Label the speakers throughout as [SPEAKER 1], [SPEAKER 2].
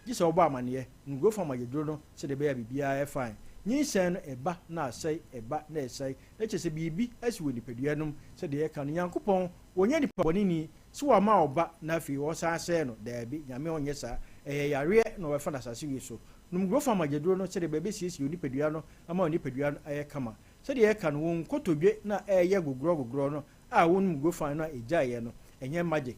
[SPEAKER 1] Gye sɛ wobɔ amaneɛ. Nom Grofan mogyaduro no sɛdeɛ ɛbɛyɛ a biribiara yɛ fine. Nyinsɛn no ɛba na asɛe, ɛba na ɛsɛe. Na kyerɛ sɛ biribi asi wɔ nipadua no mu. Sɛdeɛ yɛka no, Nyankopɔn, ɔnyɛ nipa bɔneni sɛ wama ɔba na afei ɔsan asɛe no. Daabi, Nyame ɔnyɛ saa. Ɛyɛ yareɛ na ɔbɛfa no asase wei so. Nom Grofan mogyaduro no sɛdeɛ ɛbɛyɛ ɛbɛsiesie wo nipadua no ama wo nipadua no ayɛ kama. Sɛdeɛ yɛka no, wo nkotodwe no a ɛreyɛ gogrɔgogrɔ no a wonom Grofan no a ɛgyaeɛ no, ɛnyɛ magic.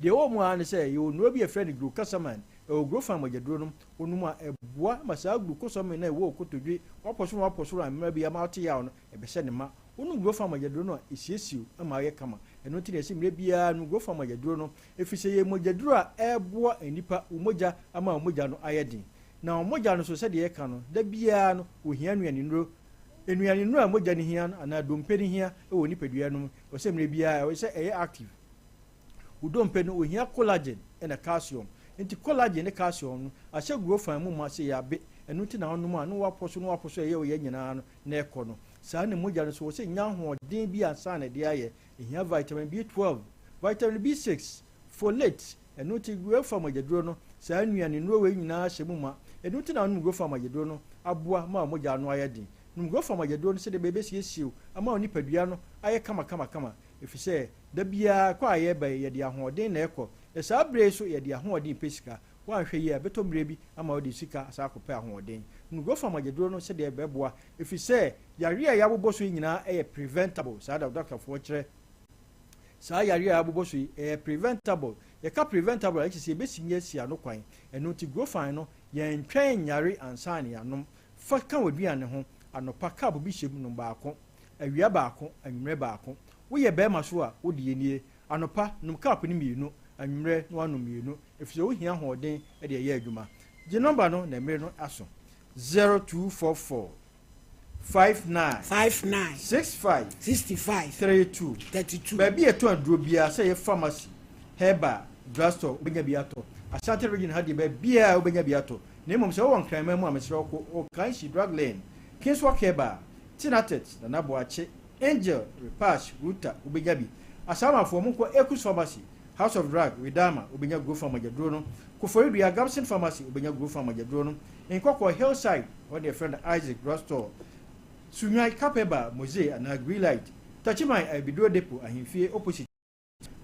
[SPEAKER 1] Deɛ ɛwɔ mu ara ne sɛ, yɛwɔ nnuro bi a yɛfrɛ no glucosamine. Ɛwɔ Grofan mogyaduro no mu. Wonom a, ɛboa ma saa glucosamine no a ɛwɔ wo kotodwe, w'apɔ soro w'apɔ soro a mmerɛ bi ama wote yaw no, ɛbɛhyɛ ne ma. Wonom Grofan mogyaduro no a, ɛsiesie wo ma woyɛ kama. Ɛno nti na yɛse mmerɛ biara nom Grofan mogyaduro no, ɛfiri sɛ ɛyɛ mogyaduro a ɛboa nnipa, wo mogya ama wo mogya no ayɛ den. Na wo mogya no nso, sɛdeɛ yɛka no, da biara no, wɔhia nnuanennuro. Nnuanennuro a mogya no hia no anaa dompe no hia wɔ nipadua no mu, ɛwɔ sɛ mmerɛ biara ɛwɔ sɛ ɛyɛ active. Wo dompe no, ohia collagen na calcium. Nti collagen ne calcium no, ahyɛ growth fan mu ma sɛ yɛabe. Ɛno nti na wonom a, na woapɔ so na woapɔ so ɛyɛ wo ya nyinaa no, na ɛkɔ no. Saa na mogya no nso, ɛwɔ sɛ ɛnya ahoɔden bi ansa na ɛde ayɛ. Ɛhia vitamin B12, vitamin B6, folate. Ɛno nti growth fan mogyaduro no, saa nnuane nnuro wei nyinaa hyɛ mu ma. Ɛno nti na wonom growth fan mogyaduro no, aboa ma wo mogya ano ayɛ den. Nom growth fan mogyaduro no sɛdeɛ ɛbɛyɛ ɛbɛsiesie wo ama wo nipadua no ayɛ kama kama kama. Efisɛ da biara kɔ a yɛreba yi, yɛde ahoɔden na ɛkɔ, na saa bere yi nso yɛde ahoɔden repɛ sika. Woanhwɛ yie a, ɛbɛtɔ mmere bi ama wode sika asan akɔpɛ ahoɔden. Nnuguafo mogyaduro no sɛdeɛ ɛbɛboa, efisɛ yareɛ a yɛabobɔ so yi nyinaa yɛ preventable, saa na dɔkotafoɔ kyerɛ. Saa yareɛ a yɛabobɔ so yi, ɛyɛ preventable. Yɛka preventable a, ɛkyerɛ sɛ yɛbɛtumi asi ano kwan. Ɛno nti, Grofan no, yɛntwɛn nyare ansa na yɛanom. Fa ka w'aduane ho. Anɔpa, cup bi hyɛ mu, nom baako. Awia baako, anwummerɛ baako. Woyɛ barima so a, wo deɛ nie, anɔpa, nom cup no mmienu, anwummerɛ na woanom mmienu, ɛfiri sɛ wohia ahoɔden de ɛyɛ adwuma. Gye nɔmba no na mmere no aso, 0244 59
[SPEAKER 2] 59
[SPEAKER 1] 65
[SPEAKER 2] 65
[SPEAKER 1] 32.
[SPEAKER 2] 32.
[SPEAKER 1] Baabi a yɛtɔn aduro biara, sɛ ɛyɛ pharmacy, herbal, drugstore, wobɛnya bi atɔ. Ashanti region ha deɛ, baabiara wobɛnya bi atɔ. Na mmom sɛ wowɔ Nkranman mu a, mesrɛ wo kɔ Okanshi Drug Lane, Kingswalk Herbal, Tinatet, Nana Boakye, Angel, Repash, Ruta, wobɛnya bi. Asaamafoɔ, monkɔ Ekus Pharmacy, House of Drug, Widama, wobɛnya Grofan mogyaduro no. Koforidua, Gabson Pharmacy, wobɛnya Grofan mogyaduro no. Nkɔkɔɔ, Hillside, hɔ na yɛfrɛ no Isaac Drug Store. Sunyani, Kapeba, Mose anaa Greenlight. Takyiman, Ayabiduro Depot, Ahemfie, opposite.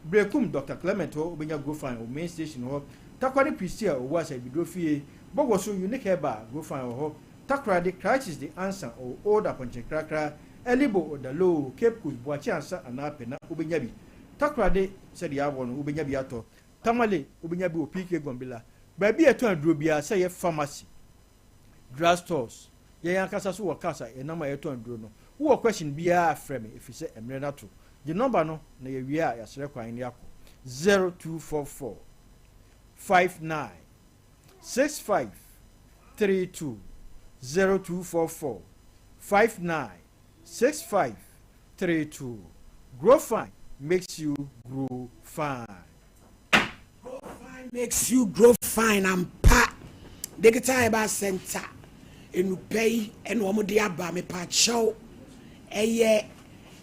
[SPEAKER 1] Berekum, Dɔkta Clement hɔ wobɛnya Grofan wɔ main station hɔ, Takoradi Prestea Owuasa Abiduro fie, Bogoso Unique Herbal Grofan wɔ hɔ, Takoradi Crisis de Ansa ɔwɔ Old Apɔnkye Nkrakra, Elibo Odaloo, Cape Coast Boakye Ansa anaa Pena wobɛnya bi, Takoradi sɛdeɛ awɔ no wobɛnya bi atɔ, Tamale wobɛnya bi wɔ PK Gombila, baabi a yɛtɔn aduro biara sɛ ɛyɛ pharmacy, Drug stores, yɛn ankasa so wɔ cars a yɛnam a yɛtɔn aduro no. Wowɔ question biara a frɛ me ɛfiri sɛ mmerɛ no ato. Gye number no na yɛwie a yɛasrɛ kwan na yɛakɔ. 0244 59 65 32 0244 59 65 32 Grow fine makes you grow fine.
[SPEAKER 2] Grow fine makes you grow fine ampa. Digital Herbal Center enupɛ yi ɛna wɔn de aba mepaakyɛw ɛyɛ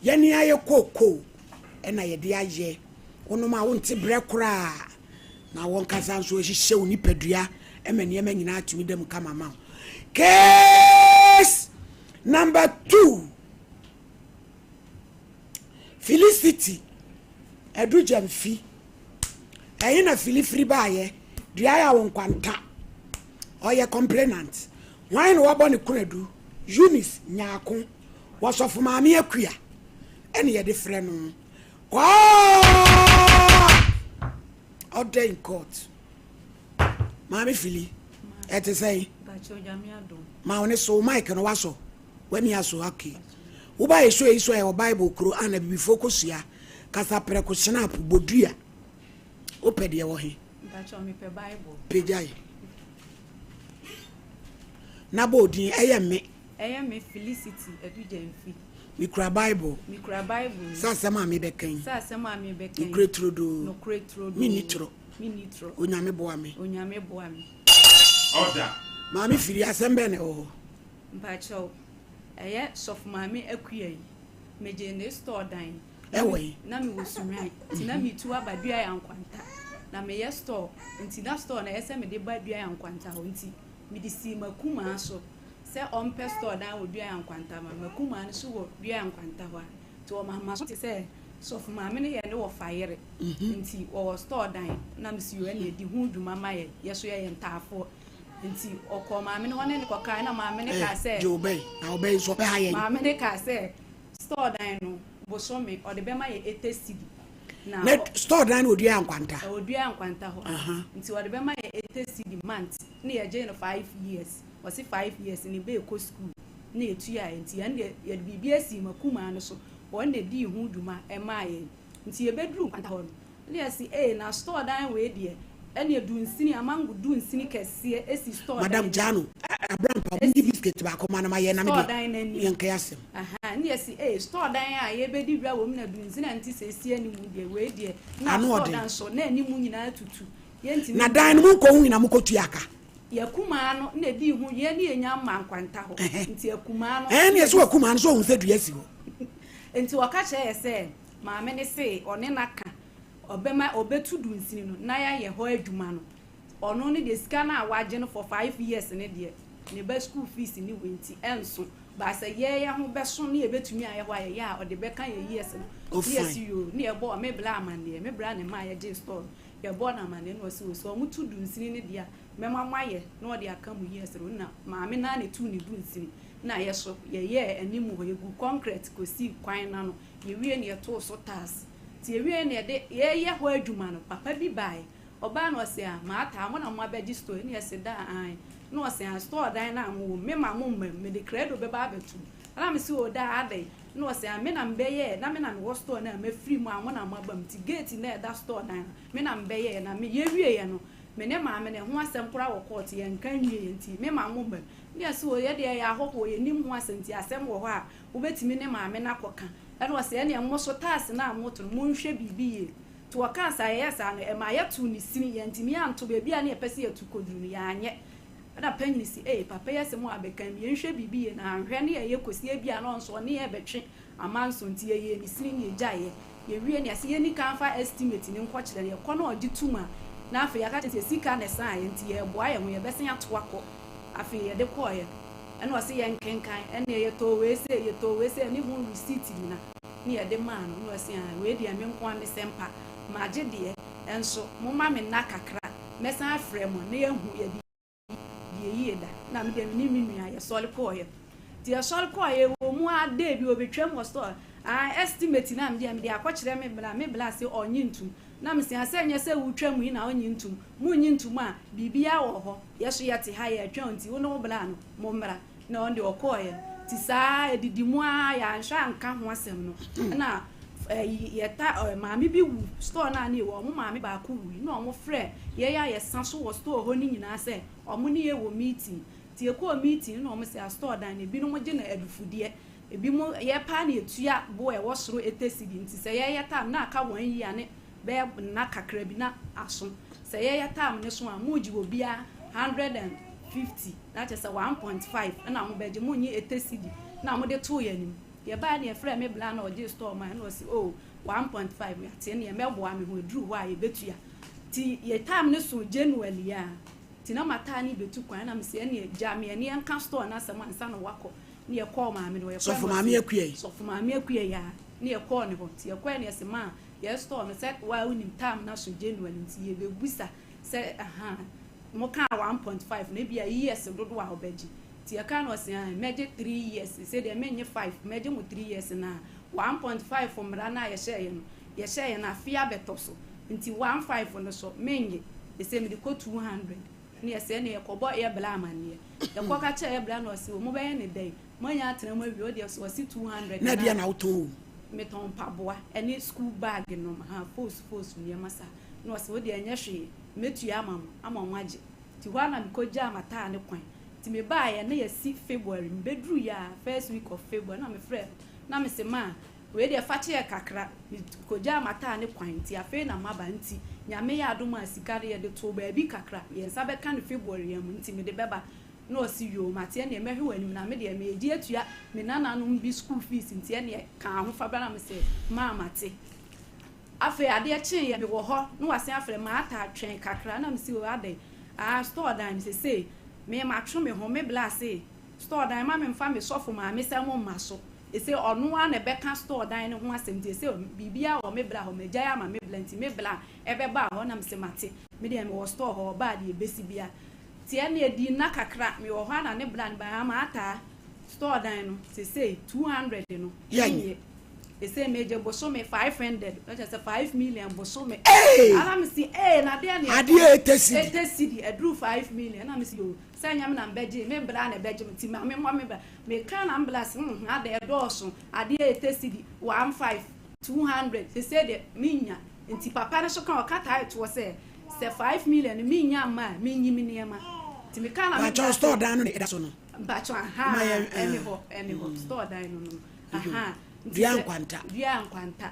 [SPEAKER 2] yɛne ayɛ kookoo ɛna yɛde ayɛ wonom a wonte brɛ koraa na wɔn kasa nso ɛhyehyɛ wo nipadua ɛma nneɛma nyinaa tumi da mu kama ma wo. Case number 2. Filisiti adu gyamfi. Ɛhe na Fili firi baeɛ? Dua a wo nkwanta. Ɔyɛ complainant. Hwan na wabɔ ne konadu? Eunice Nyarko. Wɔsɔfo Maame Akua ɛne yɛde frɛ no. Kɔɔ! Order in court. Maame Fili, ɛte sɛn? Ma wo ne so, mic no wasɔ. W'ani aso okay. Woba yɛ show yi so a yɛwɔ bible kuro a na abibifoɔ kɔ sua kasa prɛko snap bodua wopɛ deɛ wɔ he
[SPEAKER 3] Mpakyɛw mepɛ bible.
[SPEAKER 2] Pagyae na bɔ odin ɛyɛ me.
[SPEAKER 3] Ɛyɛ me Felicity Adu Gyamfi.
[SPEAKER 2] Mekura bible.
[SPEAKER 3] Mekura bible mu.
[SPEAKER 2] Sɛ asɛm a mebɛka yi.
[SPEAKER 3] Sɛ asɛm a mebɛka yi.
[SPEAKER 2] Nokorɛ turodoo.
[SPEAKER 3] Nokorɛ turodoo.
[SPEAKER 2] Menni torɔ.
[SPEAKER 3] Menni torɔ.
[SPEAKER 2] Onyame boa me.
[SPEAKER 3] Onyame boa me.
[SPEAKER 4] Order.
[SPEAKER 2] Maame Firi asɛm bɛn na ɛwɔ hɔ?
[SPEAKER 3] Mpakyɛw, ɛyɛ Sɔfo Maame Akua yi, megyee ne store dan.
[SPEAKER 2] Ɛwɔ he?
[SPEAKER 3] Na mewɔ Sunyani, nti na metu aba Duayaw Nkwanta. Na meyɛ store, nti na store no ɛyɛ sɛ mede ba Duayaw Nkwanta hɔ nti mede sii m'akumaa so sɛ ɔmpɛ store dan wɔ Duayaw Nkwanta ma me. M'akumaa no nso wɔ Duayaw Nkwanta hɔ a, nti ɔma m'aso te sɛ sɔfo maame no yɛ ne wɔfa yere nti wɔwɔ store dan na mesi o ɛna ɛdi ho dwuma ma yɛ, yɛ so yɛyɛ ntaafoɔ. Nti ɔkɔɔ maame no hɔ ne ne kɔkae na maame no kaa sɛ.
[SPEAKER 2] Gye wo bɛn na ɔbɛn nso ɔbɛha yɛn.
[SPEAKER 3] Maame no kaa sɛ store dan no bosome ɔde bɛma yɛ 80 cedi. Na
[SPEAKER 2] Na store dan no odua nkwanta.
[SPEAKER 3] Ɛwɔ dua nkwanta hɔ. Nti ɔde bɛma yɛ 80 cedi month na yɛgye no 5 years. Ɔse 5 years ne bɛ kɔ school na yɛtua yɛ. Nti yɛn deɛ yɛde biribi asi makumaa no so. Wɔn na ɛdii ho dwuma ɛmaa yɛn. Nti yɛbɛduru nkwanta hɔ no na yɛsi ee na store dan wei deɛ ɛne dunsini amango dunsini kɛseɛ esi store dan.
[SPEAKER 2] Madam Jano, Abrampa, mundi biscuit baako ma na ma yɛ na me
[SPEAKER 3] Store
[SPEAKER 2] de
[SPEAKER 3] dan n'anim.
[SPEAKER 2] yɛn kɛ asɛm.
[SPEAKER 3] Aha, ne yɛsi ee store dan a yɛbɛdi wura wɔ mu na dunsini a nti sɛ esi anim deɛ wei deɛ na
[SPEAKER 2] Ano
[SPEAKER 3] store
[SPEAKER 2] ɔden.
[SPEAKER 3] dan so na anim nyinaa tutu. Yɛntumi
[SPEAKER 2] Na dan no mu nkɔ ho nyina mokɔ tua aka.
[SPEAKER 3] Yɛkumaa no na edi ho yɛn ne yɛnya mma nkwanta hɔ. Nti akumaa no.
[SPEAKER 2] Ɛn ne yɛsɛ wakuma no so ohun sɛ dua si hɔ.
[SPEAKER 3] Nti wɔka kyerɛ yɛ sɛ maame ne se ɔne n'aka ɔbɛma ɔbɛtu dunsini no na yɛayɛ hɔ adwuma no. Ɔno ne deɛ sika no a wagye no for 5 years ne deɛ ne ba school fees ne wei nti ɛnso baasa yɛyɛ ho bɛso ne yɛbɛtumi ayɛ hɔ a yɛyɛ a ɔde bɛka yɛ years no.
[SPEAKER 2] Oh,
[SPEAKER 3] Ne yɛsi
[SPEAKER 2] fine.
[SPEAKER 3] yoo ne yɛbɔ me bla amanneɛ, me bla ne ma a yɛgye store no, yɛbɔ no amanneɛ na ɔsi o sɛ ɔmo tu dunsini ne deɛ a mɛma mo ayɛ na ɔde aka mu years no. Na maame naa ne tu ne dunsini na yɛ so yɛyɛɛ anim hɔ, yɛgu concrete kɔsii kwan n'ano, yɛwie ne yɛtoo so tiles. Nti yɛwie ne yɛde yɛyɛ hɔ adwuma no, papa bi baeɛ. Ɔbaa na ɔsɛ a maata mo na mo abɛgye store ne yɛsɛ da an na ɔsɛ a store dan na mo wɔ me ma mo mma mu mede credo bɛba abɛto ɛna me sɛ o da adɛn na ɔsɛ a me na mbɛyɛ na me na mewɔ store na mafiri mu a mo na mo aba mu. Nti gate na ɛda store dan no me na mbɛyɛ na me yɛwie yɛ no me ne maame ne ho asɛm koraa wɔ court yɛnka nwie yɛ nti me ma mo mma mu ne yɛsɛ o yɛdeɛ yɛ ahɔhoɔ yɛnim ho asɛm nti asɛm wɔ hɔ a wobɛtumi ne maame no akɔka. Ɛna ɔsɛ ɛneɛ mo so tiles na moto no monhwɛ biribi yie. Nti wɔkaa saa yɛyɛ saa no ɛma yɛto ne sini yɛntumi anto baabi a ne yɛpɛ sɛ yɛto kɔduru no yɛanyɛ. Ɛna panyin si ee papa yi asɛm a abɛka mi yɛnhwɛ biribi yie na anhwɛ ne yɛyɛ kɔsi ebi a na ɔnso ɔne yɛ bɛtwe amanso nti yɛyɛ ne sini ne yɛgyaeɛ. Yɛwie ne yɛsɛ yɛni kan fa estimate ne nkɔkyerɛ no yɛkɔ na ɔgye tum a na afei yɛaka kyerɛ sɛ sika ne san yɛ nti yɛboa yɛn ho yɛbɛsen ato akɔ. Afei yɛde kɔɔyɛ ɛna ɔsɛ yɛn kenkan ɛna yɛtɔ wei sɛ yɛtɔ wei sɛ ne ho receipt nyina ne yɛde maa no na ɔsɛ a wei deɛ me nko a me sɛ mpa magye deɛ ɛnso momma me nna kakra mɛsan afrɛ mo na yɛhu yɛde deɛ yie da. Na me deɛ me ne me nua yɛsɔre kɔɔyɛ. Nti yɛsɔre kɔɔyɛ wɔ mu a day bi obɛtwam wɔ store ah estimate na me deɛ mede akɔkyerɛ me bla sɛ ɔnye ntum na me sɛ asɛ nyɛ sɛ wotwa mu yi na ɔnye ntum mu nye ntum a biribiara wɔ hɔ yɛso yɛte ha yɛtwɛn nti wo ne wo bla no mo mmra na ɔno deɛ ɔkɔɔyɛ. Nti saa edidi mu a yɛanhwɛ anka ho asɛm no na yɛta maame bi wu store na ne wɔ ɔmo maame baako wu na ɔmo frɛ yɛyɛ a yɛsa so wɔ store hɔ ne nyinaa sɛ ɔmo ne yɛ wɔ meeting. Nti yɛkɔɔ meeting na ɔmo sɛ a store dan no ebinom gye no adufudeɛ ebi mo yɛpa na etua bo a ɛwɔ soro 80 cedi. Nti sɛ yɛyɛ tam na aka wɔn yi a ne bɛyɛ nna kakra bi na aso sɛ yɛyɛ tam ne so a mo gye obiara 150 na kyerɛ sɛ 1.5 ɛna mo bɛgye mo nye 80 cedi na mo de too yɛn anim. Yɛbaa ne yɛfrɛ me bla na ɔgye store ma na ɔsi oh 1.5 yɛate ne yɛmɛboa me ho eduru hɔ a yɛbɛtua. Nti yɛ tam ne so January a nti na mataa ne bɛtu kwan na mesɛ ɛne gya me ɛne yɛnka store no asɛm ansa na wakɔ ne yɛkɔɔ maame no yɛkɔɔ
[SPEAKER 2] Sɔfo maame akua yi.
[SPEAKER 3] Sɔfo maame akua yi a ne yɛkɔɔ ne hɔ. Nti yɛkɔɛ ne yɛsɛ maa yɛ store no sɛ waa wonim tam na so January nti yɛbɛbusa sɛ aha mo kaa 1.5 na ebi a years dodoɔ a ɔbɛgye. Nti yɛka no ɔsɛ ah mɛgye 3 years sɛ deɛ menye 5 mɛgye mo 3 years na 1.5 mmara no a yɛhyɛeɛ no yɛhyɛeɛ no afe abɛtɔ so nti 1.5 no so menye ɛsɛ mede kɔ 200 ne yɛsɛ ne yɛkɔbɔ yɛ bla amanneɛ yɛkɔ ka kyerɛ yɛ bla na ɔsɛ mo bɛyɛ ne dɛn moanya atena mu awie ɔdeɛ so ɔse 200.
[SPEAKER 2] Na deɛ na wotɔn o?
[SPEAKER 3] Metɔn mpaboa ɛne school bag nom ha fos fos nneɛma saa na ɔsɛ wo deɛ ɛnyɛ hwee mɛtua ama mo ama mo agye. Nti hɔ a na mekɔgyaa mataa ne kwan. Nti mebaeɛ na yɛsi February mebɛduru yɛ a first week of February na mefrɛ na mese ma wei deɛ fa kyerɛ kakra mekɔgyaa mataa ne kwan nti afei na maba nti Nyame yɛ adom a sika no yɛde too baabi kakra yɛn nsa bɛka no February yɛn mu nti mede bɛba na ɔsi yoo mate ɛneɛ mɛhwɛ w'anim na me deɛ meegye atua me nananom bi school fees nti ɛneɛ ka ho fa bra na mesɛ maa mate. Afei adeɛ kyeeɛ, mewɔ hɔ na wasan afrɛ me, Martha twɛn kakra. Na mese, O adɛn? Ah, store dan no sesei me matwe me ho, me bla se store dan ma memfa me sɔfo maame sɛ mo mma so. Ese ɔno ara na ɛbɛka store dan no ho asɛm nti ese biribiara wɔ me bla hɔ, magyae ama me bla nti me bla ɛbɛba hɔ. Na mese mate, me deɛ mewɔ store hɔ, ɔbaa deɛ ɛbɛsi biara. Nti ɛnneɛ ɛdii nna kakra, mewɔ hɔ ara na ne bla no bae, ah Martha, Store dan no sesei 200 no
[SPEAKER 2] Yɛnyɛ.
[SPEAKER 3] ɛnyɛ. Sesei megye bosome 500 na kyerɛ sɛ 5 million bosome.
[SPEAKER 2] Ee!
[SPEAKER 3] Ana mesi ee na adeɛ ne
[SPEAKER 2] Adeɛ a ɛtɛ sidi.
[SPEAKER 3] Ɛtɛ sidi ɛduru 5 million na mesi yoo sɛ ɛnyɛ me na mbɛgye me bra na ɛbɛgye me nti ma me mmɔ me bra. Meka na mbra se hmm adɛn ɛdɔɔso adeɛ ɛtɛ sidi 1 5 200 sesei deɛ menya nti papa no so ka ɔka tae toɔ sɛ sɛ 5 million no menya mma a menyi me nneɛma nti meka na me
[SPEAKER 2] Pakyɛw
[SPEAKER 3] bra
[SPEAKER 2] store
[SPEAKER 3] sɛ
[SPEAKER 2] dan no na ɛda so no.
[SPEAKER 3] Mpakyɛw
[SPEAKER 2] Ma
[SPEAKER 3] ahaa
[SPEAKER 2] yɛn
[SPEAKER 3] ɛne
[SPEAKER 2] eh.
[SPEAKER 3] hɔ ɛne hɔ store dan no no ahaa nti
[SPEAKER 2] Dua
[SPEAKER 3] sɛ
[SPEAKER 2] nkwanta.
[SPEAKER 3] dua nkwanta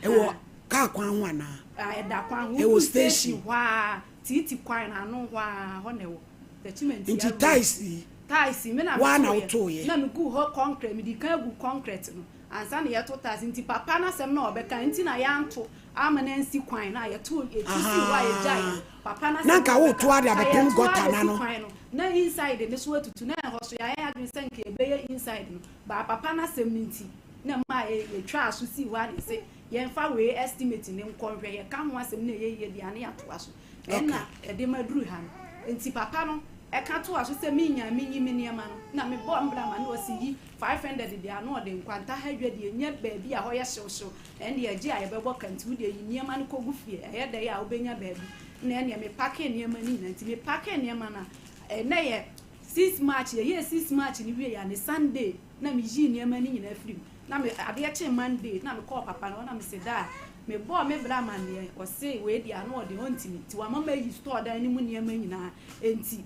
[SPEAKER 2] Ɛwɔ
[SPEAKER 3] ahaa
[SPEAKER 2] kaa kwan ho anaa?
[SPEAKER 3] Ah, ɛda kwan ho
[SPEAKER 2] Ɛwɔ
[SPEAKER 3] woduru station
[SPEAKER 2] station.
[SPEAKER 3] hɔ a tiiti kwan no ano hɔ a hɔ na ɛwɔ Techiman
[SPEAKER 2] Nti
[SPEAKER 3] Tia road
[SPEAKER 2] tiles yi
[SPEAKER 3] tiles yi me na
[SPEAKER 2] woa na
[SPEAKER 3] metoeɛ
[SPEAKER 2] wotoeɛ?
[SPEAKER 3] na meguu hɔ concrete mede kan gu concrete no ansa na yɛto tiles nti papa no asɛm na ɔbɛka nti na yɛanto ama no ansi kwan no a yɛto yɛtu sii hɔ a yɛgyaeɛ
[SPEAKER 2] Ahaa
[SPEAKER 3] no papa no
[SPEAKER 2] Na
[SPEAKER 3] asɛm
[SPEAKER 2] nka
[SPEAKER 3] na ɔbɛka
[SPEAKER 2] woto ade
[SPEAKER 3] ka
[SPEAKER 2] abɛpem
[SPEAKER 3] yɛto
[SPEAKER 2] gɔta no
[SPEAKER 3] abɛsi
[SPEAKER 2] ano.
[SPEAKER 3] kwan no Na inside no so atutu na ɛhɔ so yɛayɛ adwene sɛ nka yɛbɛyɛ inside no but papa no asɛm no nti na ɛmaa yɛtwaa so sii hɔ ara na yɛse yɛmfa wei estimate no nkɔ nhwɛ yɛka ho asɛm na ɛyɛ yie deɛ a na yɛatoa so ɛna ɛde maduru ha no nti papa no ɛka toa so sɛ menya menyi me nneɛma no na mebɔ mbra ma na ɔse yi 500 deɛ a na ɔde nkwanta ha dwa deɛ nyɛ baabi a hɔ yɛ hyewhyew ɛndeɛ ɛgye a yɛbɛbɔ ka nti wodeɛ yi nneɛma no kɔgu fie ɛyɛ dɛn a wobɛnya baabi na ɛneɛ me pake nneɛma no nyinaa nti me pake nneɛma no a ɛnɛ yɛ 6 March yɛyɛɛ 6 March no wie yɛ a ne Sunday na me yii nneɛma no nyinaa firi mu na me adeɛ kyee Monday na me kɔɔ papa no hɔ na me se daa me bɔɔ me bra amanneɛ ɔse wei deɛ ano ɔden ɔntimi nti wama mayi store dan no mu nneɛma nyinaa nti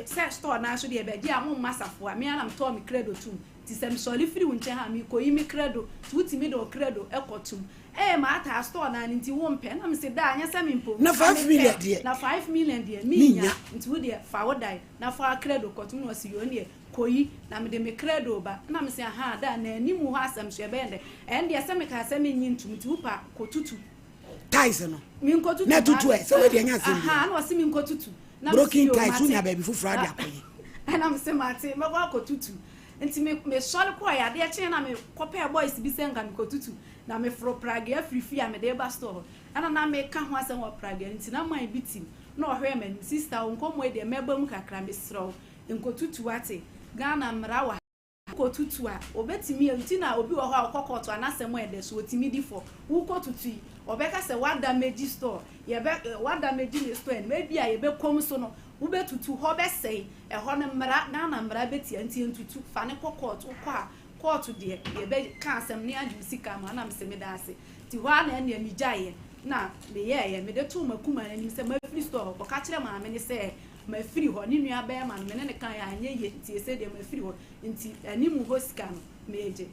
[SPEAKER 3] sɛ store dan so deɛ bɛgye a mo mma safoa me ara na metɔɔ me credo tum nti sɛ mesɔre firi wo nkyɛn ha mekɔyi me credo nti wotumi de wo credo kɔ tum Ee Martha, store no ara nti wompɛ? Na mese, Daa, nyɛ sɛ mempɛ o,
[SPEAKER 2] Na
[SPEAKER 3] nka
[SPEAKER 2] 5
[SPEAKER 3] mepɛ.
[SPEAKER 2] million deɛ.
[SPEAKER 3] Na 5 million deɛ, mennya.
[SPEAKER 2] Mennya.
[SPEAKER 3] Nti wo deɛ, fa wo dan, na fa credo kɔto mu. Na ɔse, Yoo, ɛnneɛ kɔyi, na mede me credo reba. Ɛna mese, Ahaa, daa, na anim hɔ asɛm nso, ɛbɛyɛ dɛn? Ɛndeɛ, sɛ mekaa sɛ mennye ntom, nti wopɛ a, kɔtutu.
[SPEAKER 2] Tiles no.
[SPEAKER 3] Menkɔtutu
[SPEAKER 2] Na tutu ɛ, sɛ wei deɛ ɛnyɛ asɛm
[SPEAKER 3] Ahaa,
[SPEAKER 2] biara.
[SPEAKER 3] ɛna ɔse menkɔtutu. Na mese,
[SPEAKER 2] Broken
[SPEAKER 3] Yoo,
[SPEAKER 2] tiles,
[SPEAKER 3] mate.
[SPEAKER 2] wonya baabi foforɔ ade akɔyɛ.
[SPEAKER 3] Ɛna mese, Mate, mɛkɔ akɔtutu. Nti me, mesɔre kɔeɛ, adeɛ kyeeɛ na mekɔpɛɛ boys bi sɛ nka mekɔtutu. Na meforo pragea firi fie a mede reba store hɔ. Ɛna na meka ho asɛm wɔ pragea no nti na man bi tim na ɔhwɛɛ m'anim, Sister wo nkɔmmɔ yi deɛ mɛba mu kakra mesrɛ wo nkɔtutu wate, Ghana mmara wɔ ha wokɔtutu a wɔbɛtumi nti na obi wɔ hɔ a ɔkɔ court a n'asɛm ɛdɛ so ɔtumi di fɔ, wokɔtutu yi ɔbɛka sɛ woadamage store, yɛbɛ woadamage ne store anim, ebia yɛbɛkɔ mu so no wobɛtutu hɔ bɛsɛe, ɛhɔ no mmara, Ghana mmara bɛtia nti ntutu, fa no kɔ court, wokɔ a Kɔɔto deɛ yɛbɛ ka asɛm ne agye wo sika ama na mese meda ase nti hɔ ara na ɛnneɛ megyaeɛ na meyɛɛyɛ mede too m'akumaa no anim sɛ mafiri store hɔ kɔka kyerɛ maame no sɛ mafiri hɔ ne nua bɛɛma no me ne no kaeɛ anyɛ yie nti ɛsei deɛ mafiri hɔ nti anim hɔ sika no megye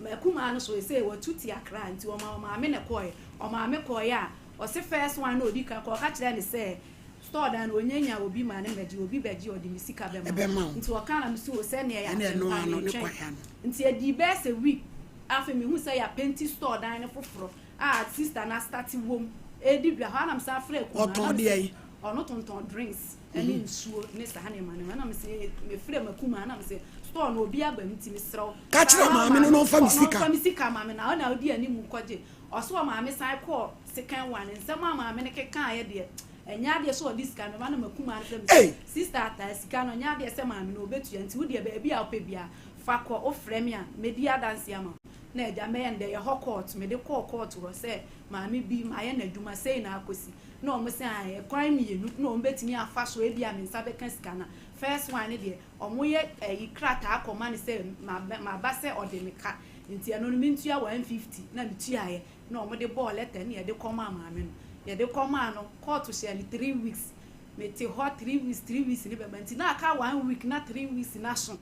[SPEAKER 3] m'akumaa no so ɛsei watu te Accra nti ɔma ɔmaame na ɛkɔɔeɛ ɔmaame kɔɔeɛ a ɔse first one na ɔdi kan kɔ ɔka kyerɛ ne sɛ Store dan no onya nya obi ma ne mmɛgye obi bɛgye ɔde me sika bɛma
[SPEAKER 2] Ɛbɛma wo.
[SPEAKER 3] nti ɔka na mese o sɛneɛ yɛ
[SPEAKER 2] Ɛne
[SPEAKER 3] asɛm
[SPEAKER 2] ɛno
[SPEAKER 3] pa
[SPEAKER 2] ano ne
[SPEAKER 3] metwɛn
[SPEAKER 2] kwan ano.
[SPEAKER 3] nti ɛdii bɛyɛ sɛ week afei mehu sɛ yɛapenti store dan no foforɔ a sister no astate wom ɛredi dwa hɔ a na mesan frɛ akumaa na
[SPEAKER 2] Ɔtɔn
[SPEAKER 3] mese
[SPEAKER 2] deɛn?
[SPEAKER 3] ɔno tontɔn drinks ɛne nsuo ne saa nneɛma nneɛma na mese mefrɛ m'akumaa na mese store no obi aba mu nti mesrɛ wo
[SPEAKER 2] Ka kyerɛ
[SPEAKER 3] san ma
[SPEAKER 2] maame no na
[SPEAKER 3] maame
[SPEAKER 2] ɔmfa me
[SPEAKER 3] ɔno
[SPEAKER 2] sika.
[SPEAKER 3] ɔmfa me sika ma me na ɔna ɔdi anim kɔgye ɔse ɔmaame san kɔɔ second one nsɛm a maame no kekaeɛ deɛ Ɛnyɛ adeɛ sɛ ɔde sika no bɛma na m'akumaa no frɛ me sɛ,
[SPEAKER 2] Ei!
[SPEAKER 3] Sista Ataa, sika no, ɛnyɛ adeɛ sɛ maame no ɔbɛtua nti wo deɛ baabi a wopɛ biara fa kɔ, wofrɛ me a, mɛdi adanseɛ ama wo. Na agya mɛyɛ no dɛ, yɛhɔ kɔɔto, mede kɔɔ kɔɔto hɔ sɛ maame bi mayɛ no adwuma sei na akɔsi. Na wɔn se ae, ɛkwan mmienu na wɔn bɛtumi afa so ebia me nsa bɛka sika no a. First one no deɛ, wɔyɛ ayi krataa kɔma no sɛ maba sɛ ɔde me ka nti ɛno no mentua 150 na metuaeɛ. na wɔde bɔɔ lɛtɛ na yɛde kɔmaa maame no. Yɛde kɔmaa no, kɔɔto hyɛɛ no 3 weeks. Mete hɔ 3 weeks, 3 weeks no bɛba nti na aka one week na 3 weeks no aso.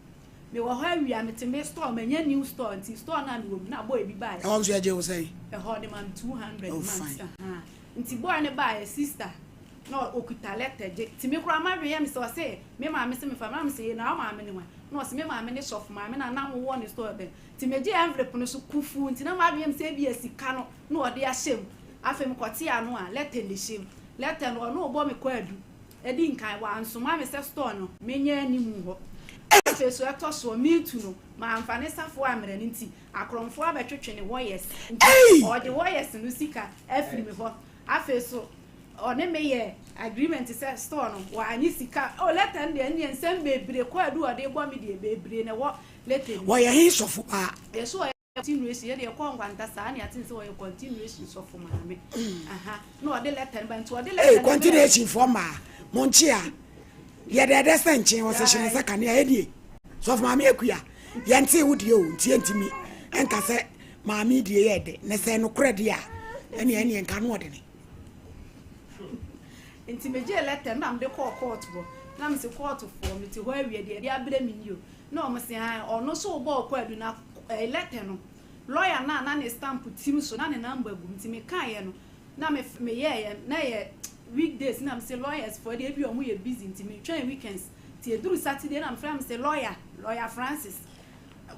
[SPEAKER 3] Mewɔ hɔ awia, mete me store, manya new store nti store no a mewɔ mu na boy bi baeɛ.
[SPEAKER 2] Ɛhɔ nso yɛgye wo sɛn?
[SPEAKER 3] Ɛhɔ de ma me 200
[SPEAKER 2] Oh,
[SPEAKER 3] months.
[SPEAKER 2] fine.
[SPEAKER 3] Ahaa. Nti boy no baeɛ, sister, na ɔkuta lɛtɛ gye. Nti me koraa m'adwene yɛ me sɛ ɔse me maame se memfa, na mese na wo maame ne hwan? Na ɔse me maame ne sɔfo maame na na mowɔ ne store bɛn. Nti megyee envelope no so kufuu nti na m'adwene yɛ me sɛ ebia sika no na ɔde ahyɛ mu. Afei mekɔtee ano a, lɛtɛ na ɛhyɛ mu. Lɛtɛ no, ɔno ɔbɔ me kwaadu. Ɛdi nkan, wansoma me sɛ store no menyɛ anim hɔ. Afei so ɛtɔ soɔ, meretu no, mamfa ne safoa ammrɛ no nti, akorɔmfoɔ abɛtwetwe ne wɔyɛs. Nti ɔgye wɔyɛs no sika afiri me hɔ. Afei so ɔne me yɛ agreement sɛ store no, wannye sika. Oh, lɛtɛ no deɛ, ɛnneɛ nsɛm bebree, kwaadu a ɔde rebɔ me deɛ, bebree na ɛwɔ lɛtɛ no mu.
[SPEAKER 2] Wɔyɛ he sɔfo paa?
[SPEAKER 3] Yɛse ɔyɛ. Continuation yɛ deɛ ɛkɔɔ nkwanta saa ne ate sɛ ɔyɛ continuation sɔfo maame aha na ɔde lɛtɛ no ba nti ɔde lɛtɛ
[SPEAKER 2] no continuation fɔ mmaa mo nkye a yɛ dɛdɛ sɛ nkyen ɔsɛ hyerɛn sɛ kanea ɛdie sɔfo maame akua yɛnte wo deɛ o nti yɛntumi ɛnka sɛ maame die yɛ de ne sɛ nokorɛ deɛ a ɛne ɛne nka no ɔde ne
[SPEAKER 3] nti megyee lɛtɛ no na mede kɔɔ kɔɔto hɔ na mese kɔɔtofoɔ mete hɔ awie deɛ ɛde abrɛ me ni o Na ɔmo se ae ɔno so wobɔɔ kwaadu na ɛɛ lɛtɛ no lɔya no a na ne stamp tim so na ne number gum nti me kaeɛ no na me me yɛɛyɛ na ɛyɛ week days na me se lawyers foɔ deɛ ebia ɔmo yɛ busy nti me twɛn weekends nti eduru Saturday na me frɛ me se lɔya lɔya Francis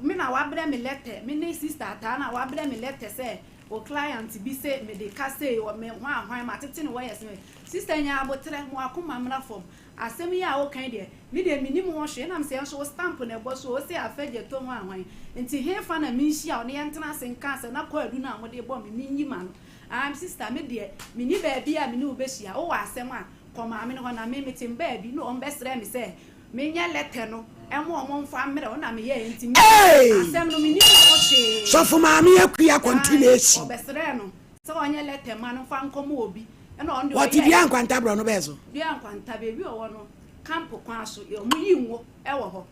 [SPEAKER 3] me na wabrɛ me lɛtɛ me ne sister ataa na wabrɛ me lɛtɛ sɛ o client bi se me de ka sei wɔ me hwan hwan ma tete ne wɔyɛ se sister nya abotrɛ mo akoma mmra fam Asɛm yi a woka yi deɛ, me deɛ mennim ho hwee, ɛnam sɛ nso wo stamp na ɛbɔ so, wose afɛgye to ho ahwan, nti hefa na menhyia wo na yɛntena ase nka asɛm na kwaadu no a mode bɔ me, menyi ma no. Ah, sister, me deɛ, menni baabi a me ne wo bɛhyia, wowɔ asɛm a, kɔ maame no hɔ, na me, mete baabi na wɔbɛsrɛ me sɛ menyɛ lɛtɛ no ma wɔn mfa mmerɛ wo, na meyɛeɛ, nti me, asɛm no mennim ho hwee.
[SPEAKER 2] Sɔfo Maame Akua
[SPEAKER 3] Continuation. Wɔbɛsrɛɛ no sɛ ɔnyɛ lɛtɛ ma no mfa nkɔma obi. Ɛna ɔno deɛ
[SPEAKER 2] Wɔte
[SPEAKER 3] ɔyɛɛ.
[SPEAKER 2] dua nkwanta borɔ no bɛɛ so.
[SPEAKER 3] Dua nkwanta baabi a ɔwɔ no camp kwan so wɔn yi ngo ɛwɔ hɔ.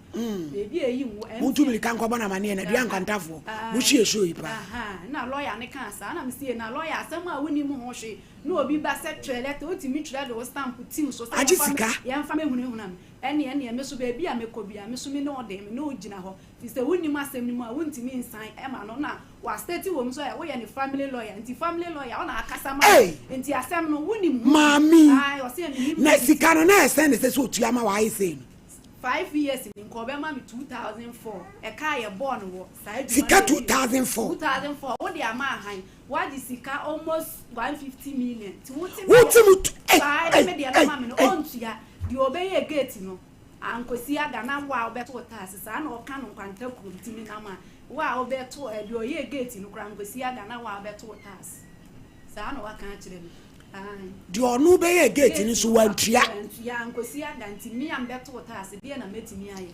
[SPEAKER 3] Baabi a eyi ngo.
[SPEAKER 2] Montu mirika nkɔbɔ no amaneɛ na dua nkwantafoɔ mo hyie show yi paa.
[SPEAKER 3] Na lawyer no kaa saa na me se na lawyer asɛm a wonim ho hwee na obi ba sɛ twerɛ letter wotumi twerɛ de wo stamp tim so sɛ
[SPEAKER 2] Agye sika.
[SPEAKER 3] yɛmfa mɛhunahuna me ɛneɛ ɛneɛ me so baabi a mɛkɔ biara me so me ne wo de me ne wo gyina hɔ firi sɛ wonnim asɛm no mu a wontumi nsan ma no na Wa state wɔ mu sɛ woyɛ ne family lawyer nti family lawyer ɔna akasa ma no nti asɛm no wonim ho
[SPEAKER 2] Maame
[SPEAKER 3] ae ɔse menim
[SPEAKER 2] na
[SPEAKER 3] ho nti.
[SPEAKER 2] sika no na ɛsɛn ne sɛ sɛ otua ma wayɛ sei no.
[SPEAKER 3] 5 years ni nka ɔbɛma me 2004 ɛka a yɛbɔɔ no wɔ saa adwuma
[SPEAKER 2] Sika
[SPEAKER 3] no akyi
[SPEAKER 2] two
[SPEAKER 3] no
[SPEAKER 2] thousand four.
[SPEAKER 3] 2004 wode ama ahan wagye sika almost 150 million nti wote me
[SPEAKER 2] Wote mu tu ei
[SPEAKER 3] saa
[SPEAKER 2] ei
[SPEAKER 3] ɛde me deɛ no
[SPEAKER 2] ei
[SPEAKER 3] ma me no
[SPEAKER 2] ei.
[SPEAKER 3] ɔntua deɛ ɔbɛyɛ gate no ankosi aga na wo a wobɛto wo taase saa na ɔka no nkwanta kurom nti menam a Wo a wobɛto ɛ, deɛ ɔyɛɛ gate no koraa nkwasi aga na wo a wobɛto wo tax. Saa na waka akyerɛ me. Ae.
[SPEAKER 2] Deɛ ɔno bɛyɛɛ gate no nso wantua.
[SPEAKER 3] Wantua, nkwasi aga nti me a mebɛto wo tax deɛ na mɛtumi ayɛ.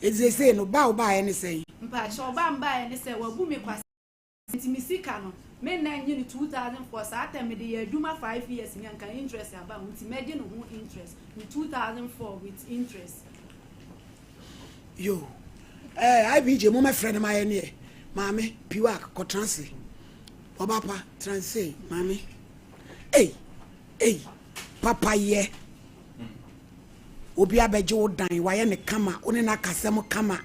[SPEAKER 2] Enti seesei no ba a wobaeɛ ne sɛn?
[SPEAKER 3] Mpakyɛw, ba a mebaeɛ ne sɛ wabu me kwasea nti me sika no me nna nnye no 2004 saa term mede yɛ adwuma 5 years ni anka interest aba ho nti mɛgye no ho interest no 2004 with interest.
[SPEAKER 2] Yo, eh, IBJ mo mɛfrɛ no ma yɛ neɛ. Maame, Piwak, kɔtena ase. Ɔba pa, tena ase, maame. Ei, ei, papa yɛ. Obi abɛgye wo dan, wayɛ ne kama, wo ne no akasɛm kama.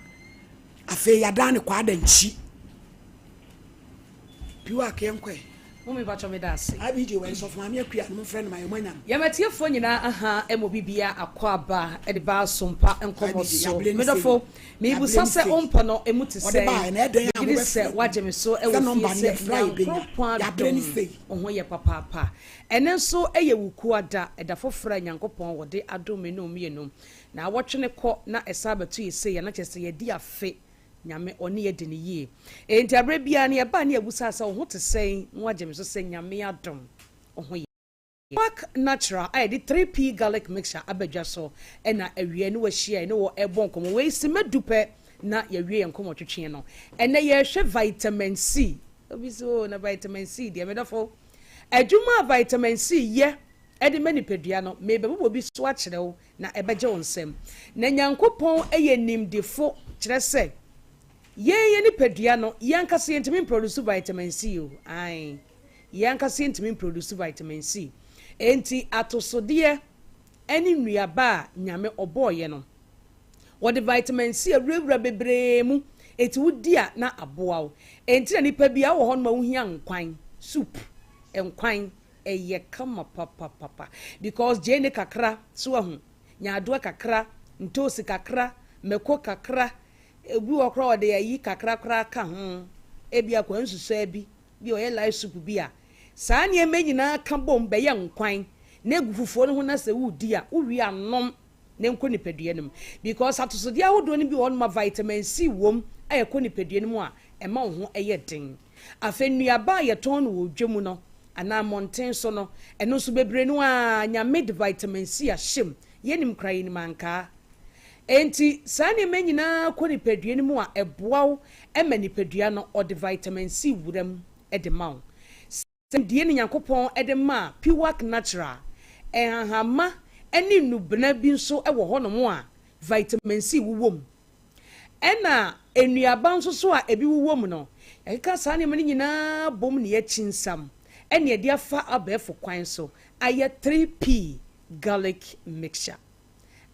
[SPEAKER 2] Afei yɛadan ne kɔ adankyi. Piwak, yɛnkɔ ɛ.
[SPEAKER 4] Mummy mpakyɛ meda ase.
[SPEAKER 2] IBJ wɔ nsɔfo maame akua no momfrɛ no ma yɛ moanya no.
[SPEAKER 4] Yɛmatiefoɔ nyinaa aha ɛmɔ bibia akɔ aba de ba asompa nkɔmɔ
[SPEAKER 2] IBJ
[SPEAKER 4] so
[SPEAKER 2] yɛablɛ ne sei
[SPEAKER 4] medɔfo
[SPEAKER 2] yɛablɛ
[SPEAKER 4] mebusa
[SPEAKER 2] ne
[SPEAKER 4] sɛ
[SPEAKER 2] sei
[SPEAKER 4] wompɔ no emu te
[SPEAKER 2] ɔde
[SPEAKER 4] sɛn
[SPEAKER 2] baeɛ na ɛdɛn a
[SPEAKER 4] megyedi sɛ
[SPEAKER 2] mobɛfrɛ
[SPEAKER 4] wagye me so
[SPEAKER 2] sɛ
[SPEAKER 4] ɛwɔ fie
[SPEAKER 2] nɔmba no
[SPEAKER 4] sɛ
[SPEAKER 2] yɛfrɛ a yɛbɛnya
[SPEAKER 4] Nyankoropɔn
[SPEAKER 2] yɛablɛ ne
[SPEAKER 4] adom
[SPEAKER 2] sei.
[SPEAKER 4] wo ho yɛ papaapa ɛnɛ nso ɛyɛ wukuada ɛda foforɔ a Nyankopɔn wɔde adom me ne wo mmienu na awɔtwe ne kɔ na ɛsan bɛto yɛ sei a na kyerɛ sɛ yɛdi afe Nyame ɔne yɛ di no yie. Enti aberɛ biara no yɛbaa ne yɛbusaa sɛ wo ho te sɛn na wagye me so sɛ Nyame adom wo ho yɛ. Park Natural a yɛde 3P garlic mixture aba dwa so na awia ne wahyia yɛne wɔ ɛrebɔ nkɔmmɔ. Wei simma du pɛ na yɛawie yɛn nkɔmmɔ twetweɛ no. Ɛnnɛ yɛrehwɛ vitamin C. Obi sɛ oh na vitamin C deɛ medɔfo. Adwuma a vitamin C yɛ de ma nipadua no merebɛbobɔ bi so akyerɛ wo na ɛbɛgye wo nsam. Na Nyankopɔn yɛ nimdefo, kyerɛ sɛ, yɛn yɛn nipadua no, yɛn ankasa yɛntumi mproduce vitamin C o, ae, yɛn ankasa yɛntumi mproduce vitamin C. Enti atosodeɛ ne nnuaba a Nyame ɔbɔɔyɛ no, wɔde vitamin C awurawura bebree mu, enti wodi a na aboa wo. Enti na nipa biara wɔ hɔnom a wohia nkwan, soup, nkwan, Ɛyɛ kama papapapa because gyeene kakra, so wahu, nyaadoa kakra, ntoosi kakra, mako kakra, ebi wɔ hɔ koraa wɔde ayi kakra koraa ka ho, ebia kwansusua bi, bi a ɔyɛ light soup bi a, Saa nneɛma yi nyinaa ka bom bɛyɛ nkwan na egu fufuo no ho na sɛ woredi a, wowie a nom na ɛnkɔ nipadua no mu. Because atosodeɛ ahodoɔ no bi wɔ hɔnom a vitamin C wom a ɛkɔ nipadua no mu a ɛma wo ho yɛ den. Afei nnuaba a yɛtɔn no wɔ dwa mu no anaa mmɔnten so no, ɛno nso bebree no ara Nyame de vitamin C ahyɛ mu. Yɛnim koraa yɛnim ankaa. Enti saa nneɛma yi nyinaa kɔ nipadua no mu a ɛboa wo ma nipadua no ɔde vitamin C wura mu de ma wo. Sɛ deɛ ne Nyankopɔn de maa Piwak Natural, nhahamma ne nnubena bi nso wɔ hɔnom a vitamin C wowɔ mu. Ɛna nnuaba nso so a ebi wowɔ mu no, yɛkeka saa nneɛma no nyinaa bom na yɛakyinsa ɛna yɛde afa abɛɛfo kwan so ayɛ 3P garlic mixture.